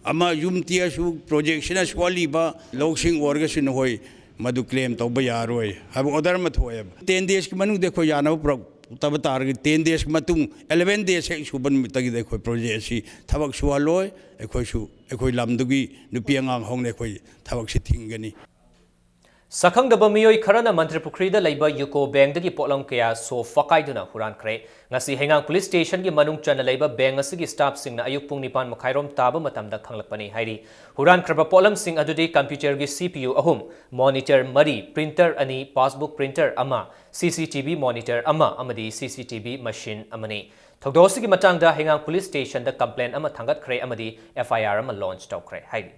ꯑꯃ ꯌꯨꯝ ꯇꯤꯛꯑꯁꯨ, ꯄ꯭ꯔꯣꯖꯦꯛꯁꯤꯅ ꯁꯣꯛꯍꯜꯂꯤꯕ ꯂꯧꯁꯤꯡ ꯑꯣꯏꯔꯒꯁꯨ ꯅꯈꯣꯏ ꯃꯗꯨ ꯀ꯭ꯂꯦꯝ ꯇꯧꯕ ꯌꯥꯔꯣꯏ ꯍꯥꯏꯕ ꯑꯣꯔꯗꯔ ꯑꯃ ꯊꯣꯛꯑꯦꯕ꯫ ꯇꯦꯟ ꯗꯦꯖꯀꯤ ꯃꯅꯨꯡꯗ ꯑꯩꯈꯣꯏ ꯌꯥꯅꯕ ꯄꯨꯔꯛ-, ꯇꯕ ꯇꯥꯔꯒꯗꯤ ten days ꯃꯇꯨꯡ eleven days ꯍꯦꯛ ꯁꯨꯕ ꯅꯨꯃꯤꯠꯇꯒꯤꯗꯤ ꯑꯩꯈꯣꯏ ꯄ꯭ꯔꯣꯖꯦꯛ ꯑꯁꯤ ꯊꯕꯛ ꯁꯨꯍꯜꯂꯣꯏ꯫ ꯑꯩꯈꯣꯏꯁꯨ ꯑꯩꯈꯣꯏ ꯂꯝꯗꯨꯒꯤ ꯅꯨꯄꯤ ꯑꯉꯥꯡ ꯍꯧꯅ ꯑꯩꯈꯣꯏ ꯊꯕꯛꯁꯤ ꯊꯤꯡꯒꯅꯤ꯫ ꯁꯛꯈꯪꯗꯕ ꯃꯤꯑꯣꯏ ꯈꯔꯅ ꯃꯟꯇ꯭ꯔꯤꯄꯨꯈ꯭ꯔꯤꯗ ꯂꯩꯕ ꯌꯨꯀꯣ ꯕꯦꯡꯗꯒꯤ ꯄꯣꯠꯂꯝ ꯀꯌꯥ ꯁꯣ ꯐꯥꯀꯥꯏꯗꯨꯅ ꯍꯨꯔꯥꯟꯈ꯭ꯔꯦ꯫ ꯉꯁꯤ ꯍꯩꯉꯥꯡ ꯄꯨꯂꯤꯁ ꯁ꯭ꯇꯦꯁꯟꯒꯤ ꯃꯅꯨꯡ ꯆꯟꯅ ꯂꯩꯕ ꯕꯦꯡ ꯑꯁꯤꯒꯤ ꯁ꯭ꯇꯥꯐꯁꯤꯡꯅ ꯑꯌꯨꯛ ꯄꯨꯡ ꯅꯤꯄꯥꯟ ꯃꯈꯥꯏꯔꯣꯝ ꯇꯥꯕ ꯃꯇꯝꯗ ꯈꯪꯂꯛꯄꯅꯤ ꯍꯥꯏꯔꯤ꯫ ꯍꯨꯔꯥꯟꯈ꯭ꯔꯕ ꯄꯣꯠꯂꯝꯁꯤꯡ ꯑꯗꯨꯗꯤ ꯀꯝꯄ꯭ꯌꯨꯇꯔꯒꯤ C P U ꯑꯍꯨꯝ, ꯃꯣꯅꯤꯇꯔ ꯃꯔꯤ, ꯄ꯭ꯔꯤꯟꯇꯔ ꯑꯅꯤ, ꯄꯥꯁꯕꯨꯛ ꯄ꯭ꯔꯤꯟꯇꯔ ꯑꯃ, C C T V monitor ꯑꯃ ꯑꯃꯗꯤ C C T V machine ꯑꯃꯅꯤ꯫ ꯊꯧꯗꯣꯛ ꯑꯁꯤꯒꯤ ꯃꯇꯥꯡꯗ ꯍꯩꯉꯥꯡ ꯄꯨꯂꯤꯁ ꯁ꯭ꯇꯦꯁꯟꯗ ꯀꯝꯄ꯭ꯂꯦꯟ ꯑꯃ ꯊꯥꯡꯒꯠꯈ꯭ꯔꯦ ꯑꯃꯗꯤ F I R ꯑꯃ ꯂꯣꯟꯆ ꯇꯧꯈ꯭ꯔꯦ ꯍꯥꯏꯔꯤ꯫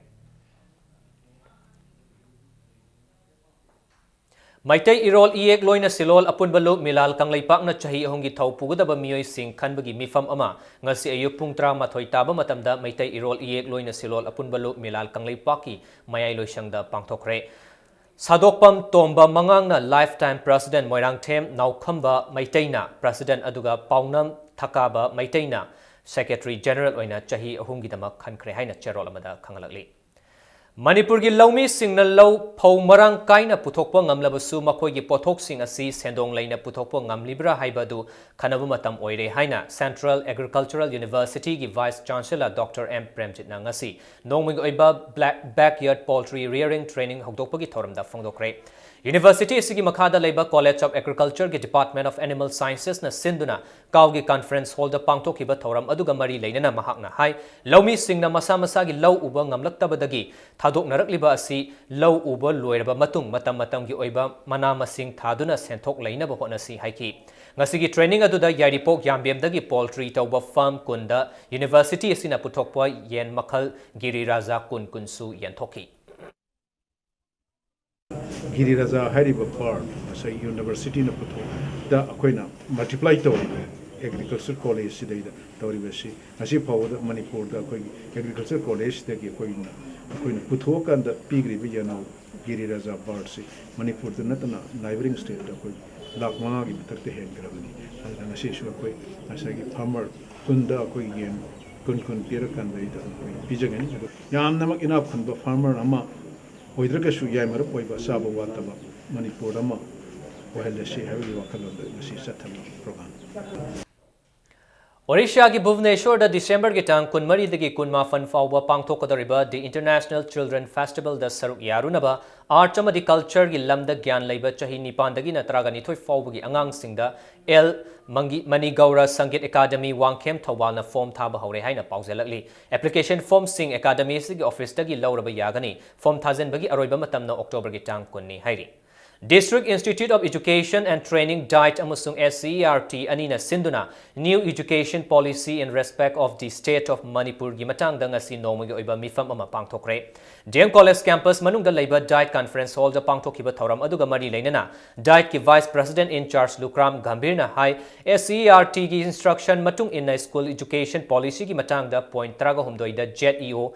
ꯃꯩꯇꯩ ꯏꯔꯣꯜ ꯏꯌꯦꯛ ꯂꯣꯏꯅ ꯁꯤꯂꯣꯜ ꯑꯄꯨꯟꯕ ꯂꯨꯞ ꯃꯤꯂꯥꯜ ꯀꯪꯂꯩꯄꯥꯛꯅ ꯆꯍꯤ ꯑꯍꯨꯝꯒꯤ ꯊꯧ ꯄꯨꯒꯗꯕ ꯃꯤꯑꯣꯏꯁꯤꯡ ꯈꯟꯕꯒꯤ ꯃꯤꯐꯝ ꯑꯃ ꯉꯁꯤ ꯑꯌꯨꯛ ꯄꯨꯡ ꯇꯔꯥꯃꯥꯊꯣꯏ ꯇꯥꯕ ꯃꯇꯝꯗ ꯃꯩꯇꯩ ꯏꯔꯣꯜ ꯏꯌꯦꯛ ꯂꯣꯏꯅ ꯁꯤꯂꯣꯜ ꯑꯄꯨꯟꯕ ꯂꯨꯞ ꯃꯤꯂꯥꯜ ꯀꯪꯂꯩꯄꯥꯛꯀꯤ ꯃꯌꯥꯏ ꯂꯣꯏꯁꯪꯗ ꯄꯥꯡꯊꯣꯛꯈ꯭ꯔꯦ꯫ ꯁꯥꯗꯣꯛꯄꯝ ꯇꯣꯝꯕ ꯃꯉꯥꯡꯅ lifetime president, ꯃꯣꯏꯔꯥꯡꯊꯦꯝ ꯅꯥꯎꯈꯝꯕ ꯃꯩꯇꯩꯅ president ꯑꯗꯨꯒ ꯄꯥꯎꯅꯝ ꯊꯀꯥꯕ ꯃꯩꯇꯩꯅ secretary general ꯑꯣꯏꯅ ꯆꯍꯤ ꯑꯍꯨꯝꯒꯤꯗꯃꯛ ꯈꯟꯈ꯭ꯔꯦ ꯍꯥꯏꯅ ꯆꯦꯔꯣꯜ ꯑꯃꯗ ꯈꯪꯍꯜꯂꯛꯂꯤ꯫ ꯃꯅꯤꯄꯨꯔꯒꯤ ꯂꯧꯃꯤꯁꯤꯡꯅ ꯂꯧ ꯐꯧ ꯃꯔꯥꯡ ꯀꯥꯏꯅ ꯄꯨꯊꯣꯛꯄ ꯉꯝꯂꯕꯁꯨ ꯃꯈꯣꯏꯒꯤ ꯄꯣꯠꯊꯣꯛꯁꯤꯡ ꯑꯁꯤ ꯁꯦꯟꯗꯣꯡ ꯂꯩꯅ ꯄꯨꯊꯣꯛꯄ ꯉꯝꯂꯤꯕ꯭ꯔꯥ ꯍꯥꯏꯕ ꯑꯗꯨ ꯈꯟꯅꯕ ꯃꯇꯝ ꯑꯣꯏꯔꯦ ꯍꯥꯏꯅ Central Agricultural University ꯒꯤ Vice Chancellor Doctor M ꯄ꯭ꯔꯦꯝꯖꯤꯠꯅ ꯉꯁꯤ ꯅꯣꯡꯃꯒꯤ ꯑꯣꯏꯕ Black Backyard Poultry Rearing Training ꯍꯧꯗꯣꯛꯄꯒꯤ ꯊꯧꯔꯝꯗ ꯐꯣꯡꯗꯣꯛꯈ꯭ꯔꯦ꯫ University ꯑꯁꯤꯒꯤ ꯃꯈꯥꯗ ꯂꯩꯕ College of Agriculture ꯒꯤ Department of Animal Sciences ꯅ ꯁꯤꯟꯗꯨꯅ ꯀꯥꯎꯒꯤ conference hall ꯗ ꯄꯥꯡꯊꯣꯛꯈꯤꯕ ꯊꯧꯔꯝ ꯑꯗꯨꯒ ꯃꯔꯤ ꯂꯩꯅꯅ ꯃꯍꯥꯛꯅ ꯍꯥꯏ, ꯂꯧꯃꯤꯁꯤꯡꯅ ꯃꯁꯥ ꯃꯁꯥꯒꯤ ꯂꯧ ꯎꯕ ꯉꯝꯂꯛꯇꯕꯗꯒꯤ ꯊꯥꯗꯣꯛꯅꯔꯛꯂꯤꯕ ꯑꯁꯤ ꯂꯧ ꯎꯕ ꯂꯣꯏꯔꯕ ꯃꯇꯨꯡ ꯃꯇꯝ ꯃꯇꯝꯒꯤ ꯑꯣꯏꯕ ꯃꯅꯥ ꯃꯁꯤꯡ ꯊꯥꯗꯨꯅ ꯁꯦꯟꯊꯣꯛ ꯂꯩꯅꯕ ꯍꯣꯠꯅꯁꯤ ꯍꯥꯏꯈꯤ꯫ ꯉꯁꯤꯒꯤ training ꯑꯗꯨꯗ ꯌꯥꯏꯔꯤꯄꯣꯛ ꯌꯥꯝꯕꯦꯝꯗꯒꯤ poultry ꯇꯧꯕ farm ꯀꯨꯟꯗ university ꯑꯁꯤꯅ ꯄꯨꯊꯣꯛꯄ ꯌꯦꯟ ꯃꯈꯜ ꯒꯤꯔꯤꯔꯥꯖꯥ ꯀꯨꯟ ꯀꯨꯟꯁꯨ ꯌꯦꯟꯊꯣꯛꯈꯤ꯫ ꯒꯤꯔꯤꯔꯥꯖꯥ ꯍꯥꯏꯔꯤꯕ bird ꯉꯁꯥꯏ university ꯅ ꯄꯨꯊꯣꯛꯇ ꯑꯩꯈꯣꯏꯅ multiply ꯇꯧꯔꯤꯕ agriculture college ꯁꯤꯗꯩꯗ ꯇꯧꯔꯤꯕꯁꯤ ꯉꯁꯤ ꯐꯥꯎꯕꯗ ꯃꯅꯤꯄꯨꯔꯗ ꯑꯩꯈꯣꯏꯒꯤ agriculture college ꯁꯤꯗꯒꯤ ꯑꯩꯈꯣꯏꯅ, ꯑꯩꯈꯣꯏꯅ ꯄꯨꯊꯣꯛꯑꯀꯥꯟꯗ ꯄꯤꯈ꯭ꯔꯤꯕ ꯌꯦꯅꯥꯎ ꯒꯤꯔꯤꯔꯥꯖꯥ bird ꯁꯤ ꯃꯅꯤꯄꯨꯔꯗ ꯅꯠꯇꯅ neighbouring state ꯇ ꯑꯩꯈꯣꯏ ꯂꯥꯈ ꯃꯉꯥꯒꯤ ꯃꯊꯛꯇ ꯍꯦꯟꯈ꯭ꯔꯕꯅꯤ꯫ ꯑꯗꯨꯅ ꯉꯁꯤꯁꯨ ꯑꯩꯈꯣꯏ ꯉꯁꯥꯏꯒꯤ farmer ꯀꯨꯟꯗ ꯑꯩꯈꯣꯏ ꯌꯦꯟ ꯀꯨꯟ ꯀꯨꯟ ꯄꯤꯔꯀꯥꯟꯗ ꯑꯩꯈꯣꯏ ꯄꯤꯖꯒꯅꯤ꯫ ꯑꯗꯣ ꯌꯥꯝꯅꯃꯛ ꯏꯅꯥꯛ ꯈꯨꯟꯕ farmer ꯑꯃ ꯑꯣꯏꯗ꯭ꯔꯒꯁꯨ ꯌꯥꯏꯃꯔꯨꯞ ꯑꯣꯏꯕ, ꯑꯆꯥꯕ ꯋꯥꯠꯇꯕ ꯃꯅꯤꯄꯨꯔ ꯑꯃ ꯑꯣꯏꯍꯜꯂꯁꯤ ꯍꯥꯏꯕꯒꯤ ꯋꯥꯈꯜꯂꯣꯟꯗ ꯉꯁꯤ ꯆꯠꯊꯕ ꯄ꯭ꯔꯣꯒ꯭ꯔꯥꯝ꯫ ꯑꯣꯔꯤꯁꯥꯒꯤ ꯚꯨꯕꯅꯦꯁꯣꯔꯗ ꯗꯤꯁꯦꯝꯕꯔꯒꯤ ꯇꯥꯡ ꯀꯨꯟꯃꯔꯤꯗꯒꯤ ꯀꯨꯟꯃꯥꯄꯟ ꯐꯥꯎꯕ ꯄꯥꯡꯊꯣꯛꯀꯗꯧꯔꯤꯕ The International Children Festivalꯗ ꯁꯔꯨꯛ ꯌꯥꯔꯨꯅꯕ ꯑꯥꯔꯠꯁ ꯑꯃꯗꯤ ꯀꯜꯆꯔꯒꯤ ꯂꯝꯗ ꯒ꯭ꯌꯥꯟ ꯂꯩꯕ ꯆꯍꯤ ꯅꯤꯄꯥꯟꯗꯒꯤꯅ ꯇꯔꯥꯒ ꯅꯤꯊꯣꯏ ꯐꯥꯎꯕꯒꯤ ꯑꯉꯥꯡꯁꯤꯡꯗ ꯑꯦꯜ ꯃꯪꯒꯤ-, ꯃꯅꯤꯒꯧꯔ ꯁꯪꯒꯤꯠ ꯑꯦꯀꯥꯗꯃꯤ ꯋꯥꯡꯈꯦꯝ ꯊꯧꯕꯥꯜꯅ ꯐꯣꯝ ꯊꯥꯕ ꯍꯧꯔꯦ ꯍꯥꯏꯅ ꯄꯥꯎꯖꯦꯜꯂꯛꯂꯤ꯫ ꯑꯦꯄ꯭ꯂꯤꯀꯦꯁꯟ ꯐꯣꯝꯁꯤꯡ ꯑꯦꯀꯥꯗꯃꯤ ꯑꯁꯤꯒꯤ ꯑꯣꯐꯤꯁꯇꯒꯤ ꯂꯧꯔꯕ ꯌꯥꯒꯅꯤ꯫ ꯐꯣꯝ ꯊꯥꯖꯤꯟꯕꯒꯤ ꯑꯔꯣꯏꯕ ꯃꯇꯝꯅ ꯑꯣꯛꯇꯣꯕꯔꯒꯤ ꯇꯥꯡ ꯀꯨꯟꯅꯤ ꯍꯥꯏꯔꯤ꯫ District Institute of Education and Training, DIET, ꯑꯃꯁꯨꯡ SCERT ꯑꯅꯤꯅ ꯁꯤꯟꯗꯨꯅ New Education Policy in Respect of the State of Manipurꯒꯤ ꯃꯇꯥꯡꯗ ꯉꯁꯤ ꯅꯣꯡꯃꯒꯤ ꯑꯣꯏꯕ ꯃꯤꯐꯝ ꯑꯃ ꯄꯥꯡꯊꯣꯛꯈ꯭ꯔꯦ꯫ ꯗꯤ ꯑꯦꯝ ꯀꯣꯂꯦꯖ ꯀꯦꯝꯄꯁ ꯃꯅꯨꯡꯗ ꯂꯩꯕ DIET conference hallꯗ ꯄꯥꯡꯊꯣꯛꯈꯤꯕ ꯊꯧꯔꯝ ꯑꯗꯨꯒ ꯃꯔꯤ ꯂꯩꯅꯅ DIETꯀꯤ vice president in charge ꯂꯨꯈ꯭ꯔꯥꯝ ꯒꯝꯚꯤꯔꯅ high, SCERTꯒꯤ instruction ꯃꯇꯨꯡ ꯏꯟꯅ school education policyꯒꯤ ꯃꯇꯥꯡꯗ point ꯇꯔꯥꯒ ꯍꯨꯝꯗꯣꯏꯗ ZEO,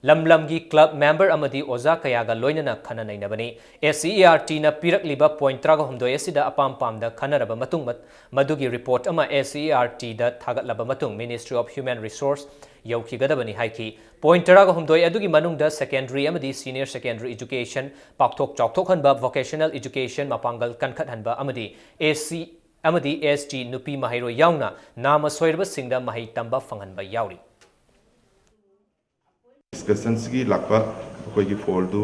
ꯂꯝ ꯂꯝꯒꯤ club member ꯑꯃꯗꯤ ꯑꯣꯖꯥ ꯀꯌꯥꯒ ꯂꯣꯏꯅꯅ ꯈꯟꯅ ꯅꯩꯅꯕꯅꯤ꯫ SCERTꯅ ꯄꯤꯔꯛꯂꯤꯕ point ꯇꯔꯥꯒ ꯍꯨꯝꯗꯣꯏ ꯑꯁꯤꯗ ꯑꯄꯥꯝ ꯄꯥꯝꯗ ꯈꯟꯅꯔꯕ ꯃꯇꯨꯡ ꯃ-, ꯃꯗꯨꯒꯤ report ꯑꯃ SCERTꯗ ꯊꯥꯒꯠꯂꯕ ꯃꯇꯨꯡ Ministry of Human Resource ꯌꯧꯈꯤꯒꯗꯕꯅꯤ ꯍꯥꯏꯈꯤ꯫ Point ꯇꯔꯥꯒ ꯍꯨꯝꯗꯣꯏ ꯑꯗꯨꯒꯤ ꯃꯅꯨꯡꯗ secondary ꯑꯃꯗꯤ senior secondary education ꯄꯥꯛꯊꯣꯛ ꯆꯥꯎꯊꯣꯛꯍꯟꯕ, vocational education ꯃꯄꯥꯡꯒꯜ ꯀꯟꯈꯠꯍꯟꯕ ꯑꯃꯗꯤ SC ꯑꯃꯗꯤ ST ꯅꯨꯄꯤ ꯃꯍꯩꯔꯣꯏ ꯌꯥꯎꯅ ꯅꯥꯃ ꯁꯣꯏꯔꯕꯁꯤꯡꯗ ꯃꯍꯩ ꯇꯝꯕ ꯐꯪꯍꯟꯕ ꯌꯥꯎꯔꯤ꯫ Discussionꯁꯤꯒꯤ ꯂꯥꯛꯄ ꯑꯩꯈꯣꯏꯒꯤ fallꯗꯨ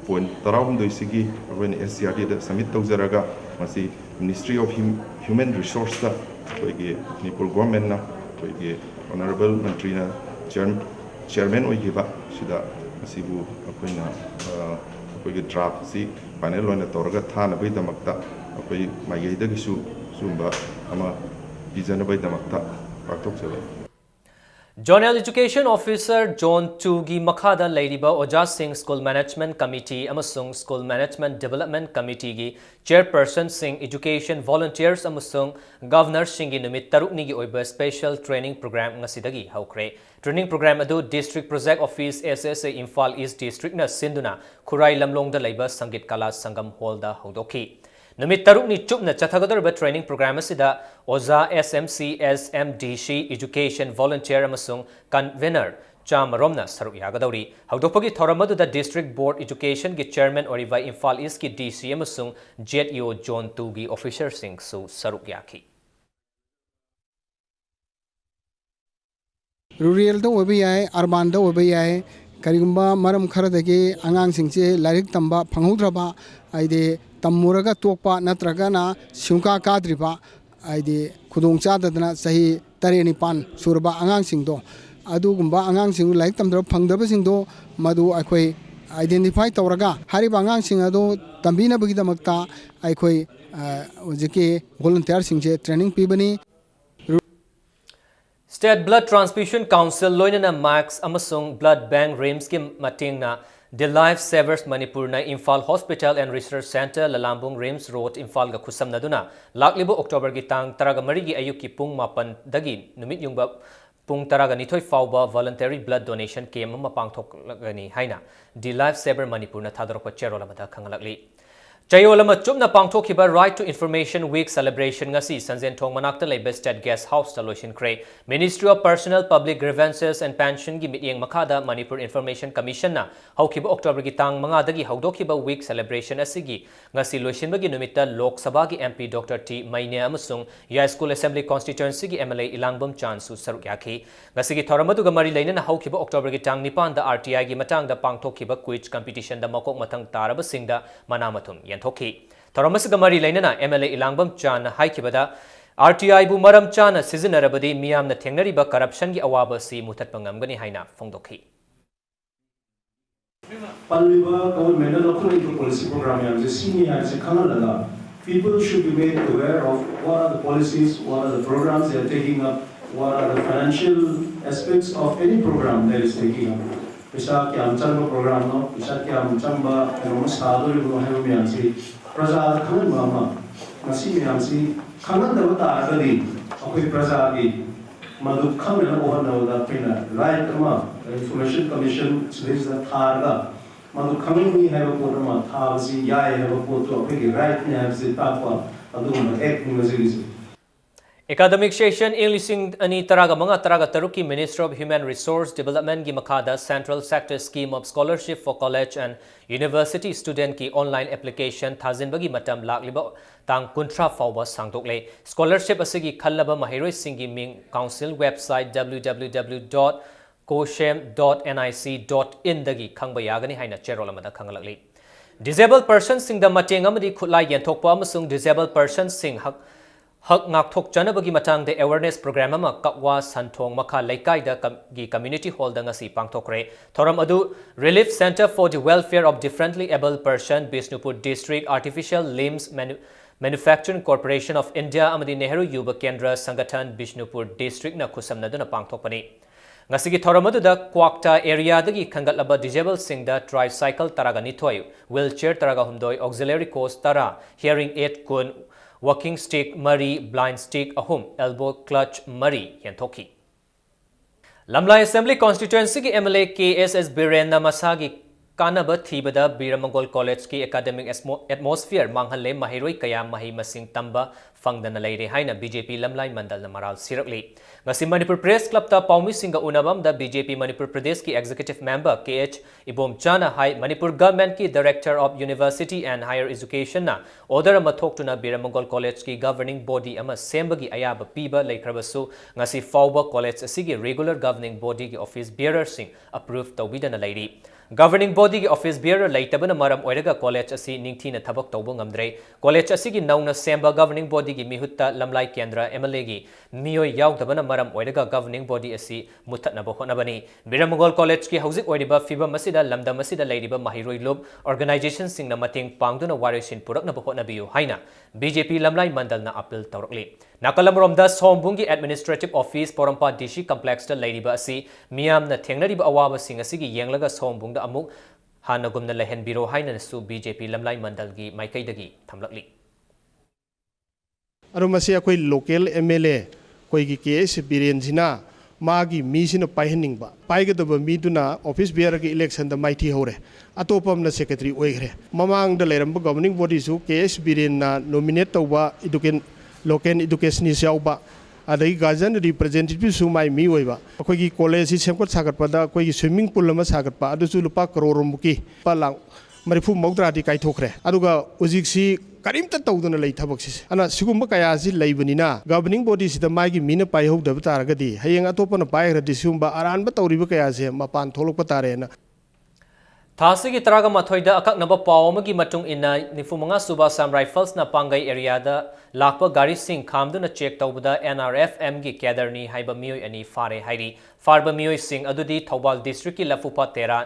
point ꯇꯔꯥꯍꯨꯝꯗꯣꯏꯁꯤꯒꯤ ꯑꯩꯈꯣꯏꯅ SCERTꯗ submit ꯇꯧꯖꯔꯒ ꯃꯁꯤ Ministry of Hum-, Human Resourceꯇ ꯑꯩꯈꯣꯏꯒꯤ ꯃꯅꯤꯄꯨꯔ governmentꯅ ꯑꯩꯈꯣꯏꯒꯤ honourable ꯃꯟꯇ꯭ꯔꯤꯅ chair-, chairman ꯑꯣꯏꯈꯤꯕ ꯁꯤꯗ ꯃꯁꯤꯕꯨ ꯑꯩꯈꯣꯏꯅ, ꯑ, ꯑꯩꯈꯣꯏꯒꯤ draftꯁꯤ final ꯑꯣꯏꯅ ꯇꯧꯔꯒ ꯊꯥꯅꯕꯒꯤꯗꯃꯛꯇ ꯑꯩꯈꯣꯏ ꯃꯥꯏꯀꯩꯗꯒꯤꯁꯨ ꯁꯤꯒꯨꯝꯕ ꯑꯃ ꯄꯤꯖꯅꯕꯒꯤꯗꯃꯛꯇ ꯄꯥꯡꯊꯣꯛꯆꯕꯅꯤ꯫ Zonal Education Officer Zone twoꯒꯤ ꯃꯈꯥꯗ ꯂꯩꯔꯤꯕ ꯑꯣꯖꯥꯁꯤꯡ, School Management Committee ꯑꯃꯁꯨꯡ School Management Development Committeeꯒꯤ chairpersonꯁꯤꯡ, education volunteers ꯑꯃꯁꯨꯡ governorꯁꯤꯡꯒꯤ ꯅꯨꯃꯤꯠ ꯇꯔꯨꯛꯅꯤꯒꯤ ꯑꯣꯏꯕ special training program ꯉꯁꯤꯗꯒꯤ ꯍꯧꯈ꯭ꯔꯦ꯫ Training program ꯑꯗꯨ District Project Office, SSA, Imphal East Districtꯅ ꯁꯤꯟꯗꯨꯅ ꯈꯨꯔꯥꯏ ꯂꯝꯂꯣꯡꯗ ꯂꯩꯕ ꯁꯪꯒꯤꯠ ꯀꯂꯥ ꯁꯪꯒꯝ hallꯗ ꯍꯧꯗꯣꯛꯈꯤ꯫ ꯅꯨꯃꯤꯠ ꯇꯔꯨꯛꯅꯤ ꯆꯨꯞꯅ ꯆꯠꯊꯒꯗꯧꯔꯤꯕ training program ꯑꯁꯤꯗ ꯑꯣꯖꯥ, S M C, S M D C, education volunteer ꯑꯃꯁꯨꯡ convener ꯆꯥꯝꯃ ꯔꯣꯝꯅ ꯁꯔꯨꯛ ꯌꯥꯒꯗꯧꯔꯤ꯫ ꯍꯧꯗꯣꯛꯄꯒꯤ ꯊꯧꯔꯝ ꯑꯗꯨꯗ District Board Educationꯒꯤ chairman ꯑꯣꯏꯔꯤꯕ ꯏꯝꯐꯥꯜ Eastꯀꯤ D C ꯑꯃꯁꯨꯡ Z E O Zone twoꯒꯤ officerꯁꯤꯡꯁꯨ ꯁꯔꯨꯛ ꯌꯥꯈꯤ꯫ Ruralꯗ ꯑꯣꯏꯕ ꯌꯥꯏ, urbanꯗ ꯑꯣꯏꯕ ꯌꯥꯏ, ꯀꯔꯤꯒꯨꯝꯕ ꯃꯔꯝ ꯈꯔꯗꯒꯤ ꯑꯉꯥꯡꯁꯤꯡꯁꯦ ꯂꯥꯏꯔꯤꯛ ꯇꯝꯕ ꯐꯪꯍꯧꯗ꯭ꯔꯕ, ꯍꯥꯏꯗꯤ ꯇꯝꯃꯨꯔꯒ ꯇꯣꯛꯄ ꯅꯠꯇ꯭ꯔꯒꯅ ꯁꯤꯡꯀꯥ ꯀꯥꯗ꯭ꯔꯤꯕ, ꯍꯥꯏꯗꯤ ꯈꯨꯗꯣꯡ ꯆꯥꯗꯗꯅ ꯆꯍꯤ ꯇꯔꯦꯠ ꯅꯤꯄꯥꯟ ꯁꯨꯔꯕ ꯑꯉꯥꯡꯁꯤꯡꯗꯣ, ꯑꯗꯨꯒꯨꯝꯕ ꯑꯉꯥꯡꯁꯤꯡ ꯂꯥꯏꯔꯤꯛ ꯇꯝꯗꯕ ꯐꯪꯗꯕꯁꯤꯡꯗꯣ, ꯃꯗꯨ ꯑꯩꯈꯣꯏ identify ꯇꯧꯔꯒ ꯍꯥꯏꯔꯤꯕ ꯑꯉꯥꯡꯁꯤꯡ ꯑꯗꯨ ꯇꯝꯕꯤꯅꯕꯒꯤꯗꯃꯛꯇ ꯑꯩꯈꯣꯏ, ꯑ, ꯍꯧꯖꯤꯛꯀꯤ volunteerꯁꯤꯡꯁꯦ training ꯄꯤꯕꯅꯤ꯫ State Blood Transfusion Council ꯂꯣꯏꯅꯅ MACS ꯑꯃꯁꯨꯡ Blood Bank RIMSꯀꯤ ꯃꯇꯦꯡꯅ The Life Savers ꯃꯅꯤꯄꯨꯔꯅ Imphal Hospital and Research Centre, ꯂꯂꯥꯝꯕꯨꯡ, RIMS Road, ꯏꯝꯐꯥꯜꯒ ꯈꯨꯠꯁꯝꯅꯗꯨꯅ ꯂꯥꯛꯂꯤꯕ Octoberꯒꯤ ꯇꯥꯡ ꯇꯔꯥꯒ ꯃꯔꯤꯒꯤ ꯑꯌꯨꯛꯀꯤ ꯄꯨꯡ ꯃꯥꯄꯟꯗꯒꯤ ꯅꯨꯃꯤꯠ ꯌꯨꯡꯕ ꯄꯨꯡ ꯇꯔꯥꯒ ꯅꯤꯊꯣꯏ ꯐꯥꯎꯕ voluntary blood donation camp ꯑꯃ ꯄꯥꯡꯊꯣꯛꯂꯒꯅꯤ ꯍꯥꯏꯅ The Life Saver ꯃꯅꯤꯄꯨꯔꯅ ꯊꯥꯗꯣꯔꯛꯄ ꯆꯦꯔꯣꯜ ꯑꯃꯗ ꯈꯪꯍꯜꯂꯛꯂꯤ꯫ ꯆꯌꯣꯜ ꯑꯃ ꯆꯨꯞꯅ ꯄꯥꯡꯊꯣꯛꯈꯤꯕ Right to Information Week celebration ꯉꯁꯤ ꯁꯟꯖꯦꯟꯊꯣꯡ ꯃꯅꯥꯛꯇ ꯂꯩꯕ State Guest Houseꯇ ꯂꯣꯏꯁꯤꯟꯈ꯭ꯔꯦ꯫ Ministry of Personnel, Public Grievances and Pensionꯒꯤ ꯃꯤꯠꯌꯦꯡ ꯃꯈꯥꯗ Manipur Information Commissionꯅ ꯍꯧꯈꯤꯕ Octoberꯒꯤ ꯇꯥꯡ ꯃꯉꯥꯗꯒꯤ ꯍꯧꯗꯣꯛꯈꯤꯕ Week celebration ꯑꯁꯤꯒꯤ ꯉꯁꯤ ꯂꯣꯏꯁꯤꯟꯕꯒꯤ ꯅꯨꯃꯤꯠꯇ ꯂꯣꯛ ꯁꯚꯥꯒꯤ M P Doctor T ꯃꯩꯅꯦ ꯑꯃꯁꯨꯡ ꯌꯥꯏꯁ꯭ꯀꯨꯜ Assembly Constituencyꯒꯤ M L A ꯏꯂꯥꯡꯕꯝ ꯆꯥꯟꯁꯨ ꯁꯔꯨꯛ ꯌꯥꯈꯤ꯫ ꯉꯁꯤꯒꯤ ꯊꯧꯔꯝ ꯑꯗꯨꯒ ꯃꯔꯤ ꯂꯩꯅꯅ ꯍꯧꯈꯤꯕ Octoberꯒꯤ ꯇꯥꯡ ꯅꯤꯄꯥꯟꯗ R T Iꯒꯤ ꯃꯇꯥꯡꯗ ꯄꯥꯡꯊꯣꯛꯈꯤꯕ quiz competitionꯗ ꯃꯀꯣꯛ ꯃꯊꯪ ꯇꯥꯔꯕꯁꯤꯡꯗ ꯃꯅꯥ ꯃꯊꯨꯝ ꯌꯦꯟꯊꯣꯛꯈꯤ꯫ ꯊꯧꯔꯝ ꯑꯁꯤꯒ ꯃꯔꯤ ꯂꯩꯅꯅ M L A ꯏꯂꯥꯡꯕꯝ ꯆꯥꯟꯅ ꯍꯥꯏꯈꯤꯕꯗ, R T Iꯕꯨ ꯃꯔꯝ ꯆꯥꯅ ꯁꯤꯖꯤꯟꯅꯔꯕꯗꯤ ꯃꯤꯌꯥꯝꯅ ꯊꯦꯡꯅꯔꯤꯕ corruptionꯒꯤ ꯑꯋꯥꯕ ꯑꯁꯤ ꯃꯨꯊꯠꯄ ꯉꯝꯒꯅꯤ ꯍꯥꯏꯅ ꯐꯣꯡꯗꯣꯛꯈꯤ꯫ ꯄꯜꯂꯤꯕ governmentꯅ ꯂꯧꯈꯠꯂꯛꯏꯕ policy program ꯃꯌꯥꯝꯁꯦ ꯁꯤꯅꯤ ꯍꯥꯏꯕꯁꯦ ꯈꯪꯍꯜꯂꯒ, people should be made aware of what are the policies, what are the programs they are taking up, what are the financial aspects of any program that is taking up. ꯄꯩꯁꯥ ꯀꯌꯥꯝ ꯆꯪꯕ programꯅꯣ, ꯄꯩꯁꯥ ꯀꯌꯥꯝ ꯆꯪꯕ ꯀꯩꯅꯣꯝꯃ ꯁꯥꯗꯣꯔꯤꯕꯅꯣ ꯍꯥꯏꯕ ꯃꯌꯥꯝꯁꯤ ꯄ꯭ꯔꯖꯥꯗ ꯈꯪꯍꯟꯕ ꯑꯃ, ꯃꯁꯤ ꯃꯌꯥꯝꯁꯤ ꯈꯪꯍꯟꯗꯕ ꯇꯥꯔꯒꯗꯤ ꯑꯩꯈꯣꯏ ꯄ꯭ꯔꯖꯥꯒꯤ ꯃꯗꯨ ꯈꯪꯅꯅꯕ ꯍꯣꯠꯅꯕꯗ ꯑꯩꯈꯣꯏꯅ right ꯑꯃ Information Commission ꯁꯤꯗꯩꯁꯤꯗ ꯊꯥꯔꯒ ꯃꯗꯨ ꯈꯪꯅꯤꯡꯏ ꯍꯥꯏꯕ ꯄꯣꯠ ꯑꯃ ꯊꯥꯕꯁꯤ ꯌꯥꯏ ꯍꯥꯏꯕ ꯄꯣꯠꯇꯨ ꯑꯩꯈꯣꯏꯒꯤ right ꯅꯤ ꯍꯥꯏꯕꯁꯤ ꯇꯥꯛꯄ ꯑꯗꯨꯒꯨꯝꯕ act ꯅꯤ ꯃꯁꯤꯒꯤꯁꯤ꯫ Academic session ꯏꯪ ꯂꯤꯁꯤꯡ ꯑꯅꯤ ꯇꯔꯥꯒ ꯃꯉꯥ ꯇꯔꯥꯒ ꯇꯔꯨꯛꯀꯤ Ministry of Human Resource Development ꯒꯤ ꯃꯈꯥꯗ Central Sector Scheme of Scholarship for College and University Student ꯀꯤ online application ꯊꯥꯖꯤꯟꯕꯒꯤ ꯃꯇꯝ ꯂꯥꯛꯂꯤꯕ ꯇꯥꯡ ꯀꯨꯟꯊ꯭ꯔꯥ ꯐꯥꯎꯕ ꯁꯥꯡꯗꯣꯛꯂꯦ꯫ Scholarship ꯑꯁꯤꯒꯤ ꯈꯜꯂꯕ ꯃꯍꯩꯔꯣꯏꯁꯤꯡꯒꯤ ꯃꯤꯡ council website W W W dot coshem dot N I C dot in ꯗꯒꯤ ꯈꯪꯕ ꯌꯥꯒꯅꯤ ꯍꯥꯏꯅ ꯆꯦꯔꯣꯜ ꯑꯃꯗ ꯈꯪꯍꯜꯂꯛꯂꯤ꯫ Disabled personꯁꯤꯡꯗ ꯃꯇꯦꯡ ꯑꯃꯗꯤ ꯈꯨꯠꯂꯥꯏ ꯌꯦꯟꯊꯣꯛꯄ ꯑꯃꯁꯨꯡ disabled personꯁꯤꯡ ꯍꯛ ꯍꯛ ꯉꯥꯛꯊꯣꯛꯆꯅꯕꯒꯤ ꯃꯇꯥꯡꯗ awareness program ꯑꯃ ꯀꯛꯋꯥ ꯁꯟꯊꯣꯡ ꯃꯈꯥ ꯂꯩꯀꯥꯏꯗ ꯀꯝ ꯒꯤ community hall ꯗ ꯉꯁꯤ ꯄꯥꯡꯊꯣꯛꯈ꯭ꯔꯦ꯫ ꯊꯧꯔꯝ ꯑꯗꯨ Relief Centre for the Welfare of Differently Abled Person, Bishnupur District, Artificial Limbs Manu Manufacturing Corporation of India ꯑꯃꯗꯤ Nehru Yuva Kendra Sangathan, Bishnupur District ꯅ ꯈꯨꯠꯁꯝꯅꯗꯨꯅ ꯄꯥꯡꯊꯣꯛꯄꯅꯤ꯫ ꯉꯁꯤꯒꯤ ꯊꯧꯔꯝ ꯑꯗꯨꯗ ꯀ꯭ꯋꯥꯛꯇꯥ area ꯗꯒꯤ ꯈꯟꯒꯠꯂꯕ disabled ꯁꯤꯡꯗ tricycle ꯇꯔꯥꯒ ꯅꯤꯊꯣꯏ, wheelchair ꯇꯔꯥꯒ ꯍꯨꯝꯗꯣꯏ, auxiliary coach ꯇꯔꯥ, hearing aid ꯀꯨꯟ, walking stick ꯃꯔꯤ, blind stick ꯑꯍꯨꯝ, elbow clutch ꯃꯔꯤ ꯌꯦꯟꯊꯣꯛꯈꯤ꯫ ꯂꯝꯂꯥꯏ Assembly Constituency ꯒꯤ M L A K S S ꯕꯤꯔꯦꯟꯅ ꯃꯁꯥꯒꯤ ꯀꯥꯟꯅꯕ ꯊꯤꯕꯗ ꯕꯤꯔꯃꯪꯒꯣꯜ College ꯀꯤ academic atmosphere ꯃꯥꯡꯍꯜꯂꯦ, ꯃꯍꯩꯔꯣꯏ ꯀꯌꯥ ꯃꯍꯩ ꯃꯁꯤꯡ ꯇꯝꯕ ꯐꯪꯗꯅ ꯂꯩꯔꯦ ꯍꯥꯏꯅ B J P ꯂꯝꯂꯥꯏ ꯃꯟꯗꯜꯅ ꯃꯔꯥꯜ ꯁꯤꯔꯛꯂꯤ꯫ ꯉꯁꯤ ꯃꯅꯤꯄꯨꯔ Press Club ꯇ ꯄꯥꯎꯃꯤꯁꯤꯡꯒ ꯎꯅꯕ ꯑꯃꯗ B J P ꯃꯅꯤꯄꯨꯔ ꯄ꯭ꯔꯗꯦꯁꯀꯤ Executive Member K H ꯏꯕꯣꯝꯆꯥꯅ ꯍꯥꯏ, ꯃꯅꯤꯄꯨꯔ government ꯀꯤ Director of University and Higher Education ꯅ order ꯑꯃ ꯊꯣꯛꯇꯨꯅ ꯕꯤꯔꯃꯪꯒꯣꯜ College ꯀꯤ governing body ꯑꯃ ꯁꯦꯝꯕꯒꯤ ꯑꯌꯥꯕ ꯄꯤꯕ ꯂꯩꯈ꯭ꯔꯕꯁꯨ, ꯉꯁꯤ ꯐꯥꯎꯕ college ꯑꯁꯤꯒꯤ regular governing body ꯒꯤ office bearer ꯁꯤꯡ approve ꯇꯧꯕꯤꯗꯅ ꯂꯩꯔꯤ꯫ Governing body ꯒꯤ office bearer ꯂꯩꯇꯕꯅ ꯃꯔꯝ ꯑꯣꯏꯔꯒ college ꯑꯁꯤ ꯅꯤꯡꯊꯤꯅ ꯊꯕꯛ ꯇꯧꯕ ꯉꯝꯗ꯭ꯔꯦ꯫ College ꯑꯁꯤꯒꯤ ꯅꯧꯅ ꯁꯦꯝꯕ governing body ꯒꯤ ꯃꯤꯍꯨꯠꯇ ꯂꯝꯂꯥꯏ ꯀꯦꯟꯗ꯭ꯔ M L A ꯒꯤ ꯃꯤꯑꯣꯏ ꯌꯥꯎꯗꯕꯅ ꯃꯔꯝ ꯑꯣꯏꯔꯒ governing body ꯑꯁꯤ ꯃꯨꯠꯊꯠꯅꯕ ꯍꯣꯠꯅꯕꯅꯤ꯫ ꯕꯤꯔꯃꯪꯒꯣꯜ College ꯀꯤ ꯍꯧꯖꯤꯛ ꯑꯣꯏꯔꯤꯕ ꯐꯤꯕꯝ ꯑꯁꯤꯗ ꯂꯝꯗꯝ ꯑꯁꯤꯗ ꯂꯩꯔꯤꯕ ꯃꯍꯩꯔꯣꯏ ꯂꯨꯞ, organization ꯁꯤꯡꯅ ꯃꯇꯦꯡ ꯄꯥꯡꯗꯨꯅ ꯋꯥꯔꯣꯏꯁꯤꯟ ꯄꯨꯔꯛꯅꯕ ꯍꯣꯠꯅꯕꯤꯌꯨ ꯍꯥꯏꯅ B J P ꯂꯝꯂꯥꯏ ꯃꯟꯗꯜꯅ appeal ꯇꯧꯔꯛꯂꯤ꯫ ꯅꯥꯀꯜ ꯑꯃꯔꯣꯝꯗ, ꯁꯑꯣꯝꯕꯨꯡꯒꯤ Administrative Office, ꯄꯣꯔꯣꯝꯄꯥꯠ D C Complex ꯇ ꯂꯩꯔꯤꯕ ꯑꯁꯤ ꯃꯤꯌꯥꯝꯅ ꯊꯦꯡꯅꯔꯤꯕ ꯑꯋꯥꯕꯁꯤꯡ ꯑꯁꯤꯒꯤ ꯌꯦꯡꯂꯒ ꯁꯑꯣꯝꯕꯨꯡꯗ ꯑꯃꯨꯛ ꯍꯥꯟꯅꯒꯨꯝꯅ ꯂꯩꯍꯟꯕꯤꯔꯣ ꯍꯥꯏꯅꯁꯨ B J P ꯂꯝꯂꯥꯏ ꯃꯟꯗꯜꯒꯤ ꯃꯥꯏꯀꯩꯗꯒꯤ ꯊꯝꯂꯛꯂꯤ꯫ ꯑꯗꯣ ꯃꯁꯤ ꯑꯩꯈꯣꯏ local M L A ꯑꯩꯈꯣꯏꯒꯤ K H ꯕꯤꯔꯦꯟꯁꯤꯅ ꯃꯥꯒꯤ ꯃꯤꯁꯤꯅ ꯄꯥꯏꯍꯟꯅꯤꯡꯕ, ꯄꯥꯏꯒꯗꯕ ꯃꯤꯗꯨꯅ office bearerꯒꯤ electionꯗ ꯃꯥꯏꯊꯤ ꯍꯧꯔꯦ, ꯑꯇꯣꯞꯄ ꯑꯃꯅ secretary ꯑꯣꯏꯈ꯭ꯔꯦ꯫ ꯃꯃꯥꯡꯗ ꯂꯩꯔꯝꯕ governing bodyꯁꯨ ꯀꯦ ꯑꯦꯁ ꯕꯤꯔꯦꯟꯅ nominate ꯇꯧꯕ education, local educationist ꯌꯥꯎꯕ, ꯑꯗꯒꯤ guardian representativeꯁꯨ ꯃꯥꯏ ꯃꯤ ꯑꯣꯏꯕ, ꯑꯩꯈꯣꯏꯒꯤ collegeꯁꯤ ꯁꯦꯝꯒꯠ ꯁꯥꯒꯠꯄꯗ ꯑꯩꯈꯣꯏꯒꯤ swimming pool ꯑꯃ ꯁꯥꯒꯠꯄ, ꯑꯗꯨꯁꯨ ꯂꯨꯄꯥ ꯀꯔꯣꯔ ꯃꯨꯛꯀꯤ, ꯂꯨꯄꯥ ꯂꯥꯛ ꯃꯔꯤꯐꯨ ꯃꯧꯗ꯭ꯔꯥꯗꯤ ꯀꯥꯏꯊꯣꯛꯈ꯭ꯔꯦ꯫ ꯑꯗꯨꯒ ꯍꯧꯖꯤꯛꯁꯤ ꯀꯔꯤꯝꯇ ꯇꯧꯗꯅ ꯂꯩ ꯊꯕꯛꯁꯤꯁꯦ꯫ ꯑꯗꯨꯅ ꯁꯤꯒꯨꯝꯕ ꯀꯌꯥꯁꯤ ꯂꯩꯕꯅꯤꯅ governing bodyꯁꯤꯗ ꯃꯥꯒꯤ ꯃꯤꯅ ꯄꯥꯏꯍꯧꯗꯕ ꯇꯥꯔꯒꯗꯤ ꯍꯌꯦꯡ ꯑꯇꯣꯞꯄꯅ ꯄꯥꯏꯈ꯭ꯔꯗꯤ ꯁꯤꯒꯨꯝꯕ ꯑꯔꯥꯟꯕ ꯇꯧꯔꯤꯕ ꯀꯌꯥꯁꯦ ꯃꯄꯥꯟ ꯊꯣꯛꯂꯛꯄ ꯇꯥꯔꯦꯅ꯫ ꯊꯥ ꯑꯁꯤꯒꯤ ꯇꯔꯥꯒ ꯃꯥꯊꯣꯏꯗ ꯑꯀꯛꯅꯕ ꯄꯥꯎ ꯑꯃꯒꯤ ꯃꯇꯨꯡ ꯏꯟꯅ, ꯅꯤꯐꯨ ꯃꯉꯥ ꯁꯨꯕ Assam Riflesꯅ ꯄꯥꯡꯒꯩ areaꯗ ꯂꯥꯛꯄ ꯒꯥꯔꯤꯁꯤꯡ ꯈꯥꯝꯗꯨꯅ check ꯇꯧꯕꯗ N R F Mꯒꯤ cadreꯅꯤ ꯍꯥꯏꯕ ꯃꯤꯑꯣꯏ ꯑꯅꯤ ꯐꯥꯔꯦ ꯍꯥꯏꯔꯤ꯫ ꯐꯥꯔꯕ ꯃꯤꯑꯣꯏꯁꯤꯡ ꯑꯗꯨꯗꯤ ꯊꯧꯕꯥꯜ districtꯀꯤ ꯂꯐꯨꯄꯥꯠ ꯇꯦꯔꯥ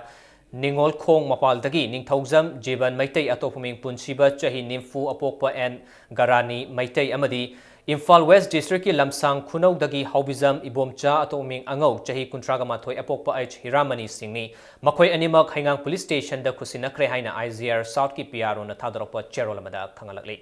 ꯅꯤꯉꯣꯜꯈꯣꯡ ꯃꯄꯥꯜꯗꯒꯤ ꯅꯤꯡꯊꯧꯖꯝ ꯖꯤꯕꯟ ꯃꯩꯇꯩ, ꯑꯇꯣꯞꯄ ꯃꯤꯡ ꯄꯨꯟꯁꯤꯕ, ꯆꯍꯤ ꯅꯤꯐꯨ, ꯑꯄꯣꯛꯄ ꯑꯦꯟ ꯒꯔꯥꯅꯤ ꯃꯩꯇꯩ, ꯑꯃꯗꯤ ꯏꯝꯐꯥꯜ West districtꯀꯤ ꯂꯝꯁꯥꯡ ꯈꯨꯅꯧꯗꯒꯤ ꯍꯥꯎꯕꯤꯖꯝ ꯏꯕꯣꯝꯆꯥ, ꯑꯇꯣꯞꯄ ꯃꯤꯡ ꯑꯉꯧ, ꯆꯍꯤ ꯀꯨꯟꯊ꯭ꯔꯥꯒ ꯃꯥꯊꯣꯏ, ꯑꯄꯣꯛꯄ ꯑꯩꯆ ꯍꯤꯔꯥꯃꯅꯤ ꯁꯤꯡꯅꯤ꯫ ꯃꯈꯣꯏ ꯑꯅꯤꯃꯛ ꯍꯩꯉꯥꯡ police stationꯗ ꯈꯨꯠꯁꯤꯟꯅꯈ꯭ꯔꯦ ꯍꯥꯏꯅ I G R Southꯀꯤ P R Oꯅ ꯊꯥꯗꯣꯔꯛꯄ ꯆꯦꯔꯣꯜ ꯑꯃꯗ ꯈꯪꯍꯜꯂꯛꯂꯤ꯫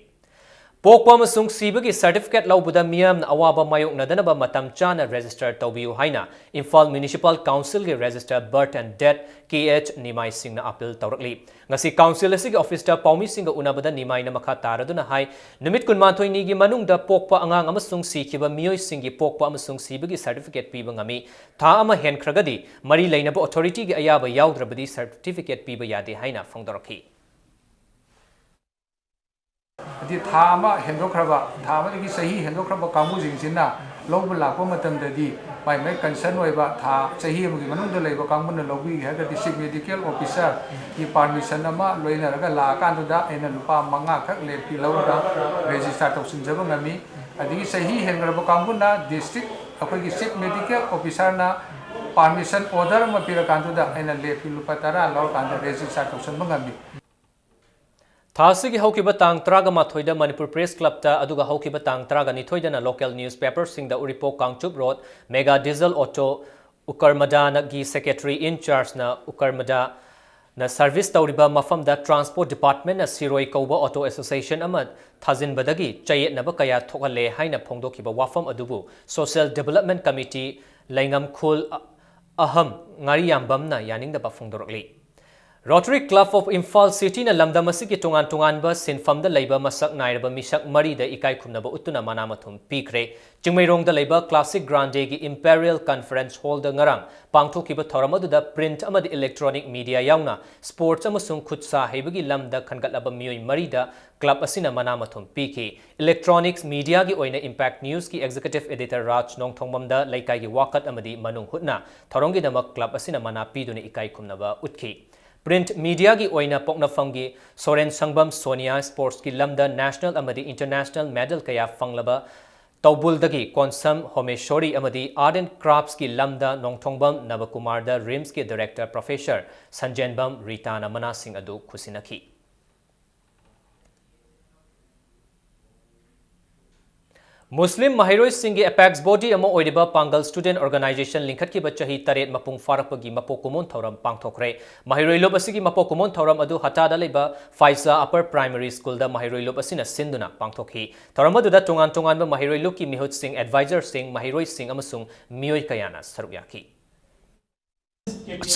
ꯄꯣꯛꯄ ꯑꯃꯁꯨꯡ ꯁꯤꯕꯒꯤ certificate ꯂꯧꯕꯗ ꯃꯤꯌꯥꯝꯅ ꯑꯋꯥꯕ ꯃꯥꯌꯣꯛꯅꯗꯅꯕ ꯃꯇꯝ ꯆꯥꯅ register ꯇꯧꯕꯤꯌꯨ ꯍꯥꯏꯅ Imphal Municipal Councilꯒꯤ Registrar Birth and Death K H ꯅꯤꯃꯥꯏ ꯁꯤꯡꯅ appeal ꯇꯧꯔꯛꯂꯤ꯫ ꯉꯁꯤ council ꯑꯁꯤꯒꯤ officeꯇ ꯄꯥꯎꯃꯤꯁꯤꯡꯒ ꯎꯅꯕꯗ ꯅꯤꯃꯥꯏꯅ ꯃꯈꯥ ꯇꯥꯔꯗꯨꯅ ꯍꯥꯏ, ꯅꯨꯃꯤꯠ ꯀꯨꯟꯃꯥꯊꯣꯏꯅꯤꯒꯤ ꯃꯅꯨꯡꯗ ꯄꯣꯛꯄ ꯑꯉꯥꯡ ꯑꯃꯁꯨꯡ ꯁꯤꯈꯤꯕ ꯃꯤꯑꯣꯏꯁꯤꯡꯒꯤ ꯄꯣꯛꯄ ꯑꯃꯁꯨꯡ ꯁꯤꯕꯒꯤ certificate ꯄꯤꯕ ꯉꯝꯃꯤ꯫ ꯊꯥ ꯑꯃ ꯍꯦꯟꯈ꯭ꯔꯒꯗꯤ ꯃꯔꯤ ꯂꯩꯅꯕ authorityꯒꯤ ꯑꯌꯥꯕ ꯌꯥꯎꯗ꯭ꯔꯕꯗꯤ certificate ꯄꯤꯕ ꯌꯥꯗꯦ ꯍꯥꯏꯅ ꯐꯣꯡꯗꯣꯔꯛꯈꯤ꯫ ꯍꯥꯏꯗꯤ ꯊꯥ ꯑꯃ ꯍꯦꯟꯗꯣꯛꯈ꯭ꯔꯕ, ꯊꯥ ꯑꯃꯗꯒꯤ ꯆꯍꯤ ꯍꯦꯟꯗꯣꯛꯈ꯭ꯔꯕ ꯀꯥꯡꯕꯨꯁꯤꯡꯁꯤꯅ ꯂꯧꯕ ꯂꯥꯛꯄ ꯃꯇꯝꯗꯗꯤ ꯃꯥꯏ ꯃꯥꯏ concern ꯑꯣꯏꯕ ꯊꯥ, ꯆꯍꯤ ꯑꯃꯒꯤ ꯃꯅꯨꯡꯗ ꯂꯩꯕ ꯀꯥꯡꯕꯨꯅ ꯂꯧꯕꯤꯒꯦ ꯍꯥꯏꯔꯒꯗꯤ Chief Medical Officerꯒꯤ permission ꯑꯃ ꯂꯣꯏꯅꯔꯒ ꯂꯥꯛꯑꯀꯥꯟꯗꯨꯗ ꯑꯩꯅ ꯂꯨꯄꯥ ꯃꯉꯥ ꯈꯛ late fee ꯂꯧꯔꯒ register ꯇꯧꯁꯤꯟꯖꯕ ꯉꯝꯃꯤ꯫ ꯑꯗꯒꯤ ꯆꯍꯤ ꯍꯦꯟꯈ꯭ꯔꯕ ꯀꯥꯡꯕꯨꯅ district, ꯑꯩꯈꯣꯏꯒꯤ Chief Medical Officerꯅ permission order ꯑꯃ ꯄꯤꯔꯀꯥꯟꯗꯨꯗ ꯑꯩꯅ late fee ꯂꯨꯄꯥ ꯇꯔꯥ ꯂꯧꯔꯀꯥꯟꯗ register ꯇꯧꯁꯤꯟꯕ ꯉꯝꯃꯤ꯫ ꯊꯥ ꯑꯁꯤꯒꯤ ꯍꯧꯈꯤꯕ ꯇꯥꯡ ꯇꯔꯥꯒ ꯃꯥꯊꯣꯏꯗ ꯃꯅꯤꯄꯨꯔ Press Clubꯇ, ꯑꯗꯨꯒ ꯍꯧꯈꯤꯕ ꯇꯥꯡ ꯇꯔꯥꯒ ꯅꯤꯊꯣꯏꯗꯅ local newspaperꯁꯤꯡꯗ Uripok Kangchup road mega diesel auto ꯎꯀꯔꯃꯗꯥꯒꯤ secretary in chargeꯅ ꯎꯀꯔꯃꯗꯥꯅ service ꯇꯧꯔꯤꯕ ꯃꯐꯝꯗ transport departmentꯅ ꯁꯤꯔꯣꯏ ꯀꯧꯕ auto association ꯑꯃ ꯊꯥꯖꯤꯟꯕꯗꯒꯤ ꯆꯌꯦꯠꯅꯕ ꯀꯌꯥ ꯊꯣꯛꯍꯜꯂꯦ ꯍꯥꯏꯅ ꯐꯣꯡꯗꯣꯛꯈꯤꯕ ꯋꯥꯐꯝ ꯑꯗꯨꯕꯨ social development committee ꯂꯩꯉꯝꯈꯨꯜ ꯑ-, ꯑꯍꯝ ꯉꯥꯔꯤꯌꯥꯝꯕꯝꯅ ꯌꯥꯅꯤꯡꯗꯕ ꯐꯣꯡꯗꯣꯔꯛꯂꯤ꯫ Rotary Club of Imphal Cityꯅ ꯂꯝꯗꯝ ꯑꯁꯤꯒꯤ ꯇꯣꯉꯥꯟ ꯇꯣꯉꯥꯟꯕ ꯁꯤꯟꯐꯝꯗ ꯂꯩꯕ ꯃꯁꯛ ꯅꯥꯏꯔꯕ ꯃꯤꯁꯛ ꯃꯔꯤꯗ ꯏꯀꯥꯏ ꯈꯨꯝꯅꯕ ꯎꯠꯇꯨꯅ ꯃꯅꯥ ꯃꯊꯨꯝ ꯄꯤꯈ꯭ꯔꯦ꯫ ꯆꯤꯡꯃꯩꯔꯣꯡꯗ ꯂꯩꯕ Classic Grandeꯒꯤ Imperial Conference Hallꯗ ꯉꯔꯥꯡ ꯄꯥꯡꯊꯣꯛꯈꯤꯕ ꯊꯧꯔꯝ ꯑꯗꯨꯗ print ꯑꯃꯗꯤ electronic media ꯌꯥꯎꯅ sports ꯑꯃꯁꯨꯡ ꯈꯨꯠꯁꯥ ꯍꯩꯕꯒꯤ ꯂꯝꯗ ꯈꯟꯒꯠꯂꯕ ꯃꯤꯑꯣꯏ ꯃꯔꯤꯗ club ꯑꯁꯤꯅ ꯃꯅꯥ ꯃꯊꯨꯝ ꯄꯤꯈꯤ꯫ Electronics mediaꯒꯤ ꯑꯣꯏꯅ Impact Newsꯀꯤ executive editor ꯔꯥꯖ ꯅꯣꯡꯊꯣꯡꯕꯝꯗ ꯂꯩꯀꯥꯏꯒꯤ ꯋꯥꯀꯠ ꯑꯃꯗꯤ ꯃꯅꯨꯡ ꯍꯨꯠꯅ ꯊꯧꯔꯝꯒꯤꯗꯃꯛ club ꯑꯁꯤꯅ ꯃꯅꯥ ꯄꯤꯗꯨꯅ ꯏꯀꯥꯏ ꯈꯨꯝꯅꯕ ꯎꯠꯈꯤ꯫ Print mediaꯒꯤ ꯑꯣꯏꯅ ꯄꯣꯛꯅꯐꯝꯒꯤ ꯁꯣꯔꯦꯟ ꯁꯪꯕꯝ ꯁꯣꯅꯤꯌꯥ sportsꯀꯤ ꯂꯝꯗ national ꯑꯃꯗꯤ international medal ꯀꯌꯥ ꯐꯪꯂꯕ ꯇꯧꯕꯨꯜꯗꯒꯤ ꯀꯣꯟꯁꯝ ꯍꯣꯃꯦꯁꯣꯔꯤ ꯑꯃꯗꯤ Art and Craftsꯀꯤ ꯂꯝꯗ ꯅꯣꯡꯊꯣꯡꯕꯝ ꯅꯕꯀꯨꯃꯥꯔꯗ RIMSꯀꯤ director professor ꯁꯟꯖꯦꯟꯕꯝ ꯔꯤꯇꯥꯅ ꯃꯅꯥꯁꯤꯡ ꯑꯗꯨ ꯈꯨꯠꯁꯤꯟꯅꯈꯤ꯫ ꯃꯨꯁꯂꯤꯝ ꯃꯍꯩꯔꯣꯏꯁꯤꯡꯒꯤ apex body ꯑꯃ ꯑꯣꯏꯔꯤꯕ ꯄꯥꯡꯒꯜ Student Organisation ꯂꯤꯡꯈꯠꯈꯤꯕ ꯆꯍꯤ ꯇꯔꯦꯠ ꯃꯄꯨꯡ ꯐꯥꯔꯛꯄꯒꯤ ꯃꯄꯣꯛ ꯀꯨꯝꯑꯣꯟ ꯊꯧꯔꯝ ꯄꯥꯡꯊꯣꯛꯈ꯭ꯔꯦ꯫ ꯃꯍꯩꯔꯣꯏ ꯂꯨꯞ ꯑꯁꯤꯒꯤ ꯃꯄꯣꯛ ꯀꯨꯝꯑꯣꯟ ꯊꯧꯔꯝ ꯑꯗꯨ ꯍꯇꯥꯗ ꯂꯩꯕ ꯐꯥꯏꯖꯥ Upper Primary Schoolꯗ ꯃꯍꯩꯔꯣꯏ ꯂꯨꯞ ꯑꯁꯤꯅ ꯁꯤꯟꯗꯨꯅ ꯄꯥꯡꯊꯣꯛꯈꯤ꯫ ꯊꯧꯔꯝ ꯑꯗꯨꯗ ꯇꯣꯉꯥꯟ ꯇꯣꯉꯥꯟꯕ ꯃꯍꯩꯔꯣꯏ ꯂꯨꯞꯀꯤ ꯃꯤꯍꯨꯠꯁꯤꯡ, advisorꯁꯤꯡ, ꯃꯍꯩꯔꯣꯏꯁꯤꯡ ꯑꯃꯁꯨꯡ ꯃꯤꯑꯣꯏ ꯀꯌꯥꯅ ꯁꯔꯨꯛ ꯌꯥꯈꯤ꯫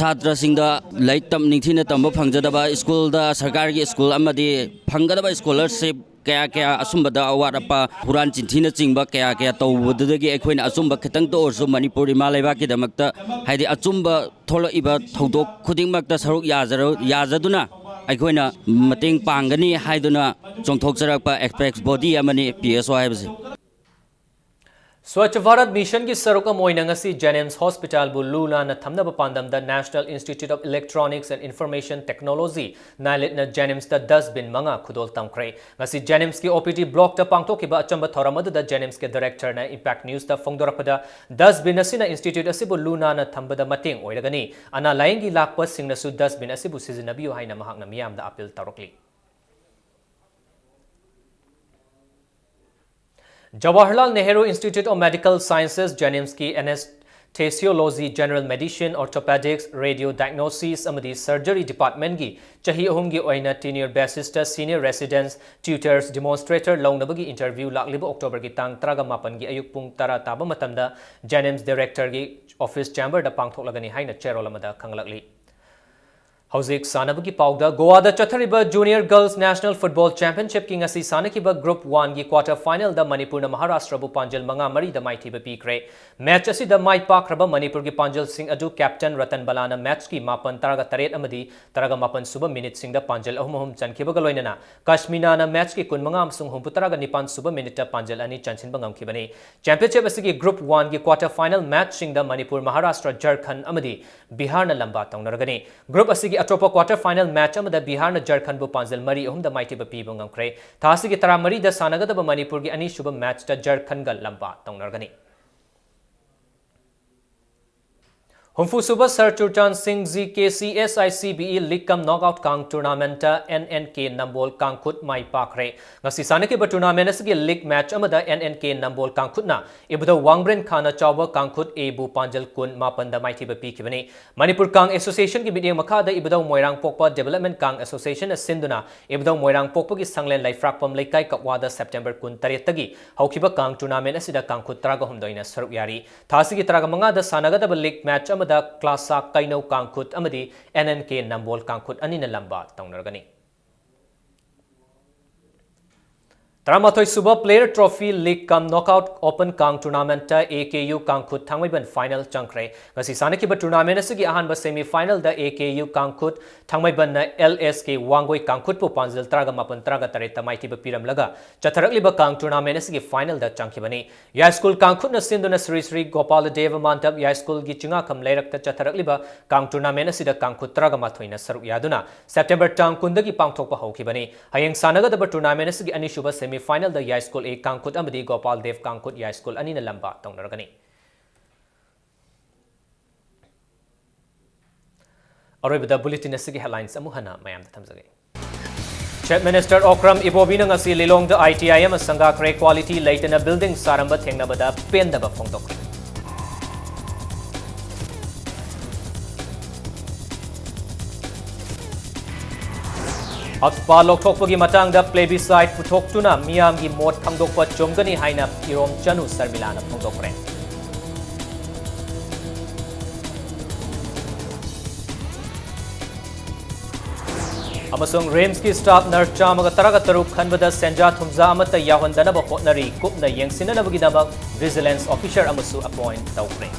ꯁꯥꯇ꯭ꯔꯁꯤꯡꯗ ꯂꯥꯏꯔꯤꯛ ꯇꯝ-, ꯅꯤꯡꯊꯤꯅ ꯇꯝꯕ ꯐꯪꯖꯗꯕ, ꯁ꯭ꯀꯨꯜꯗ, ꯁꯔꯀꯥꯔꯒꯤ ꯁ꯭ꯀꯨꯜ ꯑꯃꯗꯤ ꯐꯪꯒꯗꯕ scholarship ꯀꯌꯥ ꯀꯌꯥ, ꯑꯁꯨꯝꯕꯗ ꯑꯋꯥꯠ ꯑꯄꯥ, ꯍꯨꯔꯥꯟ ꯆꯤꯟꯊꯤꯅꯆꯤꯡꯕ ꯀꯌꯥ ꯀꯌꯥ ꯇꯧꯕꯗꯨꯗꯒꯤ ꯑꯩꯈꯣꯏꯅ ꯑꯆꯨꯝꯕ ꯈꯤꯇꯪꯇ ꯑꯣꯏꯔꯁꯨ ꯃꯅꯤꯄꯨꯔ ꯏꯃꯥ ꯂꯩꯕꯥꯛꯀꯤꯗꯃꯛꯇ, ꯍꯥꯏꯗꯤ, ꯑꯆꯨꯝꯕ ꯊꯣꯛꯂꯛꯏꯕ ꯊꯧꯗꯣꯛ ꯈꯨꯗꯤꯡꯃꯛꯇ ꯁꯔꯨꯛ ꯌꯥꯖꯔ-, ꯌꯥꯖꯗꯨꯅ ꯑꯩꯈꯣꯏꯅ ꯃꯇꯦꯡ ꯄꯥꯡꯒꯅꯤ ꯍꯥꯏꯗꯨꯅ ꯆꯣꯡꯊꯣꯛꯆꯔꯛꯄ apex body ꯑꯃꯅꯤ P S O ꯍꯥꯏꯕꯁꯤ꯫ Swachh Bharat Missionꯒꯤ ꯁꯔꯨꯛ ꯑꯃ ꯑꯣꯏꯅ ꯉꯁꯤ JNIMS Hospitalꯕꯨ ꯂꯨ ꯅꯥꯟꯅ ꯊꯝꯅꯕ ꯄꯥꯟꯗꯝꯗ National Institute of Electronics and Information Technology, NIELITꯅ JNIMSꯇ dustbin ꯃꯉꯥ ꯈꯨꯗꯣꯜ ꯇꯝꯈ꯭ꯔꯦ꯫ ꯉꯁꯤ JNIMSꯀꯤ OPD blockꯇ ꯄꯥꯡꯊꯣꯛꯈꯤꯕ ꯑꯆꯝꯕ ꯊꯧꯔꯝ ꯑꯗꯨꯗ JNIMSꯀꯤ directorꯅ Impact Newsꯇ ꯐꯣꯡꯗꯣꯔꯛꯄꯗ, dustbin ꯑꯁꯤꯅ institute ꯑꯁꯤꯕꯨ ꯂꯨ ꯅꯥꯟꯅ ꯊꯝꯕꯗ ꯃꯇꯦꯡ ꯑꯣꯏꯔꯒꯅꯤ꯫ ꯑꯅꯥ ꯂꯥꯌꯦꯡꯒꯤ ꯂꯥꯛꯄꯁꯤꯡꯅꯁꯨ dustbin ꯑꯁꯤꯕꯨ ꯁꯤꯖꯤꯟꯅꯕꯤꯌꯨ ꯍꯥꯏꯅ ꯃꯍꯥꯛꯅ ꯃꯤꯌꯥꯝꯗ appeal ꯇꯧꯔꯛꯂꯤ꯫ Jawaharlal Nehru Institute of Medical Sciences, JNIMSꯀꯤ NS Anesthesiology, General Medicine, Orthopedics, Radio Diagnosis ꯑꯃꯗꯤ Surgery Departmentꯀꯤ ꯆꯍꯤ ꯑꯍꯨꯝꯒꯤ ꯑꯣꯏꯅ tenure basisꯇ senior residents, tutors, demonstrator ꯂꯧꯅꯕꯒꯤ interview ꯂꯥꯛꯂꯤꯕ Octoberꯒꯤ ꯇꯥꯡ ꯇꯔꯥꯃꯥꯄꯟꯒꯤ ꯑꯌꯨꯛ ꯄꯨꯡ ꯇꯔꯥ ꯇꯥꯕ ꯃꯇꯝꯗ JNIMS Directorꯒꯤ office chamberꯗ ꯄꯥꯡꯊꯣꯛꯂꯒꯅꯤ ꯍꯥꯏꯅ ꯆꯦꯔꯣꯜ ꯑꯃꯗ ꯈꯪꯂꯛꯂꯤ꯫ ꯍꯧꯖꯤꯛ ꯁꯥꯟꯅꯕꯒꯤ ꯄꯥꯎꯗ, ꯒꯣꯋꯥꯗ ꯆꯠꯊꯔꯤꯕ Junior Girls National Football Championshipꯀꯤ ꯉꯁꯤ ꯁꯥꯟꯅꯈꯤꯕ Group Oneꯒꯤ quarter finalꯗ ꯃꯅꯤꯄꯨꯔꯅ ꯃꯍꯥꯔꯥꯁꯇ꯭ꯔꯕꯨ ꯄꯥꯟꯖꯜ ꯃꯉꯥ ꯃꯔꯤꯗ ꯃꯥꯏꯊꯤꯕ ꯄꯤꯈ꯭ꯔꯦ꯫ Match ꯑꯁꯤꯗ ꯃꯥꯏ ꯄꯥꯛꯈ꯭ꯔꯕ ꯃꯅꯤꯄꯨꯔꯒꯤ ꯄꯥꯟꯖꯜꯁꯤꯡ ꯑꯗꯨ Captain ꯔꯇꯟ ꯕꯂꯥꯅ matchꯀꯤ ꯃꯥꯄꯟ, ꯇꯔꯥꯒ ꯇꯔꯦꯠ ꯑꯃꯗꯤ ꯇꯔꯥꯒ ꯃꯥꯄꯟ ꯁꯨꯕ minuteꯁꯤꯡꯗ ꯄꯥꯟꯖꯜ ꯑꯍꯨꯝ ꯑꯍꯨꯝ ꯆꯟꯈꯤꯕꯒ ꯂꯣꯏꯅꯅ ꯀꯁꯃꯤꯅꯥꯅ matchꯀꯤ ꯀꯨꯟꯃꯉꯥ ꯑꯃꯁꯨꯡ ꯍꯨꯝꯐꯨ ꯇꯔꯥꯒ ꯅꯤꯄꯥꯟ ꯁꯨꯕ minuteꯇ ꯄꯥꯟꯖꯜ ꯑꯅꯤ ꯆꯟꯁꯤꯟꯕ ꯉꯝꯈꯤꯕꯅꯤ꯫ Championship ꯑꯁꯤꯒꯤ Group Oneꯒꯤ quarter final matchꯁꯤꯡꯗ Manipur, Maharashtra, ꯖꯔꯈꯟ ꯑꯃꯗꯤ ꯕꯤꯍꯥꯔꯅ ꯂꯝꯕꯥ ꯇꯧꯅꯔꯒꯅꯤ꯫ Group ꯑꯁꯤꯒꯤ ꯑꯇꯣꯞꯄ quarter final match ꯑꯃꯗ ꯕꯤꯍꯥꯔꯅ ꯖꯔꯈꯟꯕꯨ ꯄꯥꯟꯖꯜ ꯃꯔꯤ ꯑꯍꯨꯝꯗ ꯃꯥꯏꯊꯤꯕ ꯄꯤꯕ ꯉꯝꯈ꯭ꯔꯦ꯫ ꯊꯥ ꯑꯁꯤꯒꯤ ꯇꯔꯥꯃꯔꯤꯗ ꯁꯥꯟꯅꯒꯗꯕ ꯃꯅꯤꯄꯨꯔꯒꯤ ꯑꯅꯤꯁꯨꯕ matchꯇ ꯖꯔꯈꯟꯒ ꯂꯝꯕꯥ ꯇꯧꯅꯔꯒꯅꯤ꯫ ꯍꯨꯝꯐꯨꯁꯨꯕ Sir Churchan Singh G K C S I C B E League cum Knockout Kang Tournamentꯇ N N K ꯅꯝꯕꯣꯜ ꯀꯥꯡꯈꯨꯠ ꯃꯥꯏ ꯄꯥꯛꯈ꯭ꯔꯦ꯫ ꯉꯁꯤ ꯁꯥꯟꯅꯈꯤꯕ tournament ꯑꯁꯤꯒꯤ league match ꯑꯃꯗ N N K ꯅꯝꯕꯣꯜ ꯀꯥꯡꯈꯨꯠꯅ ꯏꯕꯨꯙꯧ ꯋꯥꯡꯕ꯭ꯔꯦꯟ ꯈꯥꯅ ꯆꯥꯎꯕ ꯀꯥꯡꯈꯨꯠ Aꯕꯨ ꯄꯥꯟꯖꯜ ꯀꯨꯟ ꯃꯥꯄꯟꯗ ꯃꯥꯏꯊꯤꯕ ꯄꯤꯈꯤꯕꯅꯤ꯫ ꯃꯅꯤꯄꯨꯔ ꯀꯥꯡ Associationꯒꯤ ꯃꯤꯠꯌꯦꯡ ꯃꯈꯥꯗ ꯏꯕꯨꯙꯧ ꯃꯣꯏꯔꯥꯡꯄꯣꯛꯄ Development Kang Associationꯅ ꯁꯤꯟꯗꯨꯅ ꯏꯕꯨꯙꯧ ꯃꯣꯏꯔꯥꯡꯄꯣꯛꯄꯒꯤ ꯁꯪꯂꯦꯟ ꯂꯩꯐ꯭ꯔꯥꯛꯄꯝ ꯂꯩꯀꯥꯏ ꯀꯛꯋꯥꯗ September ꯀꯨꯟꯇꯔꯦꯠꯇꯒꯤ ꯍꯧꯈꯤꯕ ꯀꯥꯡ tournament ꯑꯁꯤꯗ ꯀꯥꯡꯈꯨꯠ ꯇꯔꯥꯒ ꯍꯨꯝꯗꯣꯏꯅ ꯁꯔꯨꯛ ꯌꯥꯔꯤ꯫ ꯊꯥ ꯑꯁꯤꯒꯤ ꯇꯔꯥꯃꯉꯥꯗ ꯁꯥꯟꯅꯒꯗꯕ league match ꯑꯃꯗ ꯀ꯭ꯂꯥꯁꯥ ꯀꯩꯅꯧ ꯀꯥꯡꯈꯨꯠ ꯑꯃꯗꯤ N N K ꯅꯝꯕꯣꯜ ꯀꯥꯡꯈꯨꯠ ꯑꯅꯤꯅ ꯂꯝꯕꯥ ꯇꯧꯅꯔꯒꯅꯤ꯫ ꯇꯔꯥꯃꯥꯊꯣꯏ ꯁꯨꯕ Player Trophy League cum Knockout Open Kang Tournamentꯇ A K U ꯀꯥꯡꯈꯨꯠ Thangmeiband final ꯆꯪꯈ꯭ꯔꯦ꯫ ꯉꯁꯤ ꯁꯥꯟꯅꯈꯤꯕ tournamentꯁꯤꯒꯤ ꯑꯍꯥꯟꯕ semifinalꯗ A K U ꯀꯥꯡꯈꯨꯠ ꯊꯥꯡꯃꯩꯕꯟꯅ L S K Wangoi ꯀꯥꯡꯈꯨꯠꯄꯨ ꯄꯥꯟꯖꯜ ꯇꯔꯥꯒ ꯃꯥꯄꯟ, ꯇꯔꯥꯒ ꯇꯔꯦꯠꯇ ꯃꯥꯏꯊꯤꯕ ꯄꯤꯔꯝꯂꯒ ꯆꯠꯊꯔꯛꯂꯤꯕ ꯀꯥꯡ tournament ꯑꯁꯤꯒꯤ finalꯗ ꯆꯪꯈꯤꯕꯅꯤ꯫ ꯌꯥꯏꯁ꯭ꯀꯨꯜ ꯀꯥꯡꯈꯨꯠꯅ ꯁꯤꯟꯗꯨꯅ ꯁ꯭ꯔꯤ ꯁ꯭ꯔꯤ ꯒꯣꯄꯥꯂꯗꯦꯕ ꯃꯥꯟꯗꯞ ꯌꯥꯏꯁ꯭ꯀꯨꯜꯒꯤ ꯆꯤꯉꯥꯈꯝ ꯂꯩꯔꯛꯇ ꯆꯠꯊꯔꯛꯂꯤꯕ ꯀꯥꯡ tournamentꯅ ꯁꯔꯨꯛ ꯌꯥꯗꯨꯅ September ꯇꯥꯡ ꯀꯨꯟꯗꯒꯤ ꯄꯥꯡꯊꯣꯛꯄ ꯍꯧꯈꯤꯕꯅꯤ꯫ ꯍꯌꯦꯡ ꯁꯥꯟꯅꯒꯗꯕ tournament ꯑꯁꯤꯒꯤ ꯑꯅꯤꯁꯨꯕ semifinalꯗ ꯌꯥꯏꯁ꯭ꯀꯨꯜ A ꯀꯥꯡꯈꯨꯠ ꯑꯃꯗꯤ ꯒꯣꯄꯥꯜ ꯗꯦꯕ ꯀꯥꯡꯈꯨꯠ ꯌꯥꯏꯁ꯭ꯀꯨꯜ ꯑꯅꯤꯅ ꯂꯝꯕꯥ ꯇꯧꯅꯔꯒꯅꯤ꯫ ꯑꯔꯣꯏꯕꯗ bulletin ꯑꯁꯤꯒꯤ headlines ꯑꯃꯨꯛ ꯍꯟꯅ ꯃꯌꯥꯝꯗ ꯊꯝꯖꯒꯦ꯫ Chief Minister Okram Ibobiꯅ ꯉꯁꯤ ꯂꯤꯂꯣꯡꯗ I T I ꯑꯃ ꯁꯪꯒꯥꯈ꯭ꯔꯦ꯫ Quality ꯂꯩꯇꯅ building ꯁꯥꯔꯝꯕ ꯊꯦꯡꯅꯕꯗ ꯄꯦꯟꯗꯕ ꯐꯣꯡꯗꯣꯛꯈ꯭ꯔꯦ꯫ ꯍꯛꯄꯥ ꯂꯧꯊꯣꯛꯄꯒꯤ ꯃꯇꯥꯡꯗ plebiscite ꯄꯨꯊꯣꯛꯇꯨꯅ ꯃꯤꯌꯥꯝꯒꯤ ꯃꯣꯠ ꯈꯪꯗꯣꯛꯄ ꯆꯨꯝꯒꯅꯤ ꯍꯥꯏꯅ ꯏꯔꯣꯝ ꯆꯅꯨ ꯁꯔꯃꯤꯂꯥꯅ ꯐꯣꯡꯗꯣꯛꯈ꯭ꯔꯦ꯫ ꯑꯃꯁꯨꯡ RIMSꯀꯤ staff nurse ꯆꯥꯝꯃꯒ ꯇꯔꯥꯒ ꯇꯔꯨꯛ ꯈꯟꯕꯗ ꯁꯦꯟꯖꯥ ꯊꯨꯝꯖꯥ ꯑꯃꯠꯇ ꯌꯥꯎꯍꯟꯗꯅꯕ ꯍꯣꯠꯅꯔꯤ꯫ ꯀꯨꯞꯅ ꯌꯦꯡꯁꯤꯟꯅꯅꯕꯒꯤꯗꯃꯛ vigilance officer ꯑꯃꯁꯨ appoint ꯇꯧꯈ꯭ꯔꯦ꯫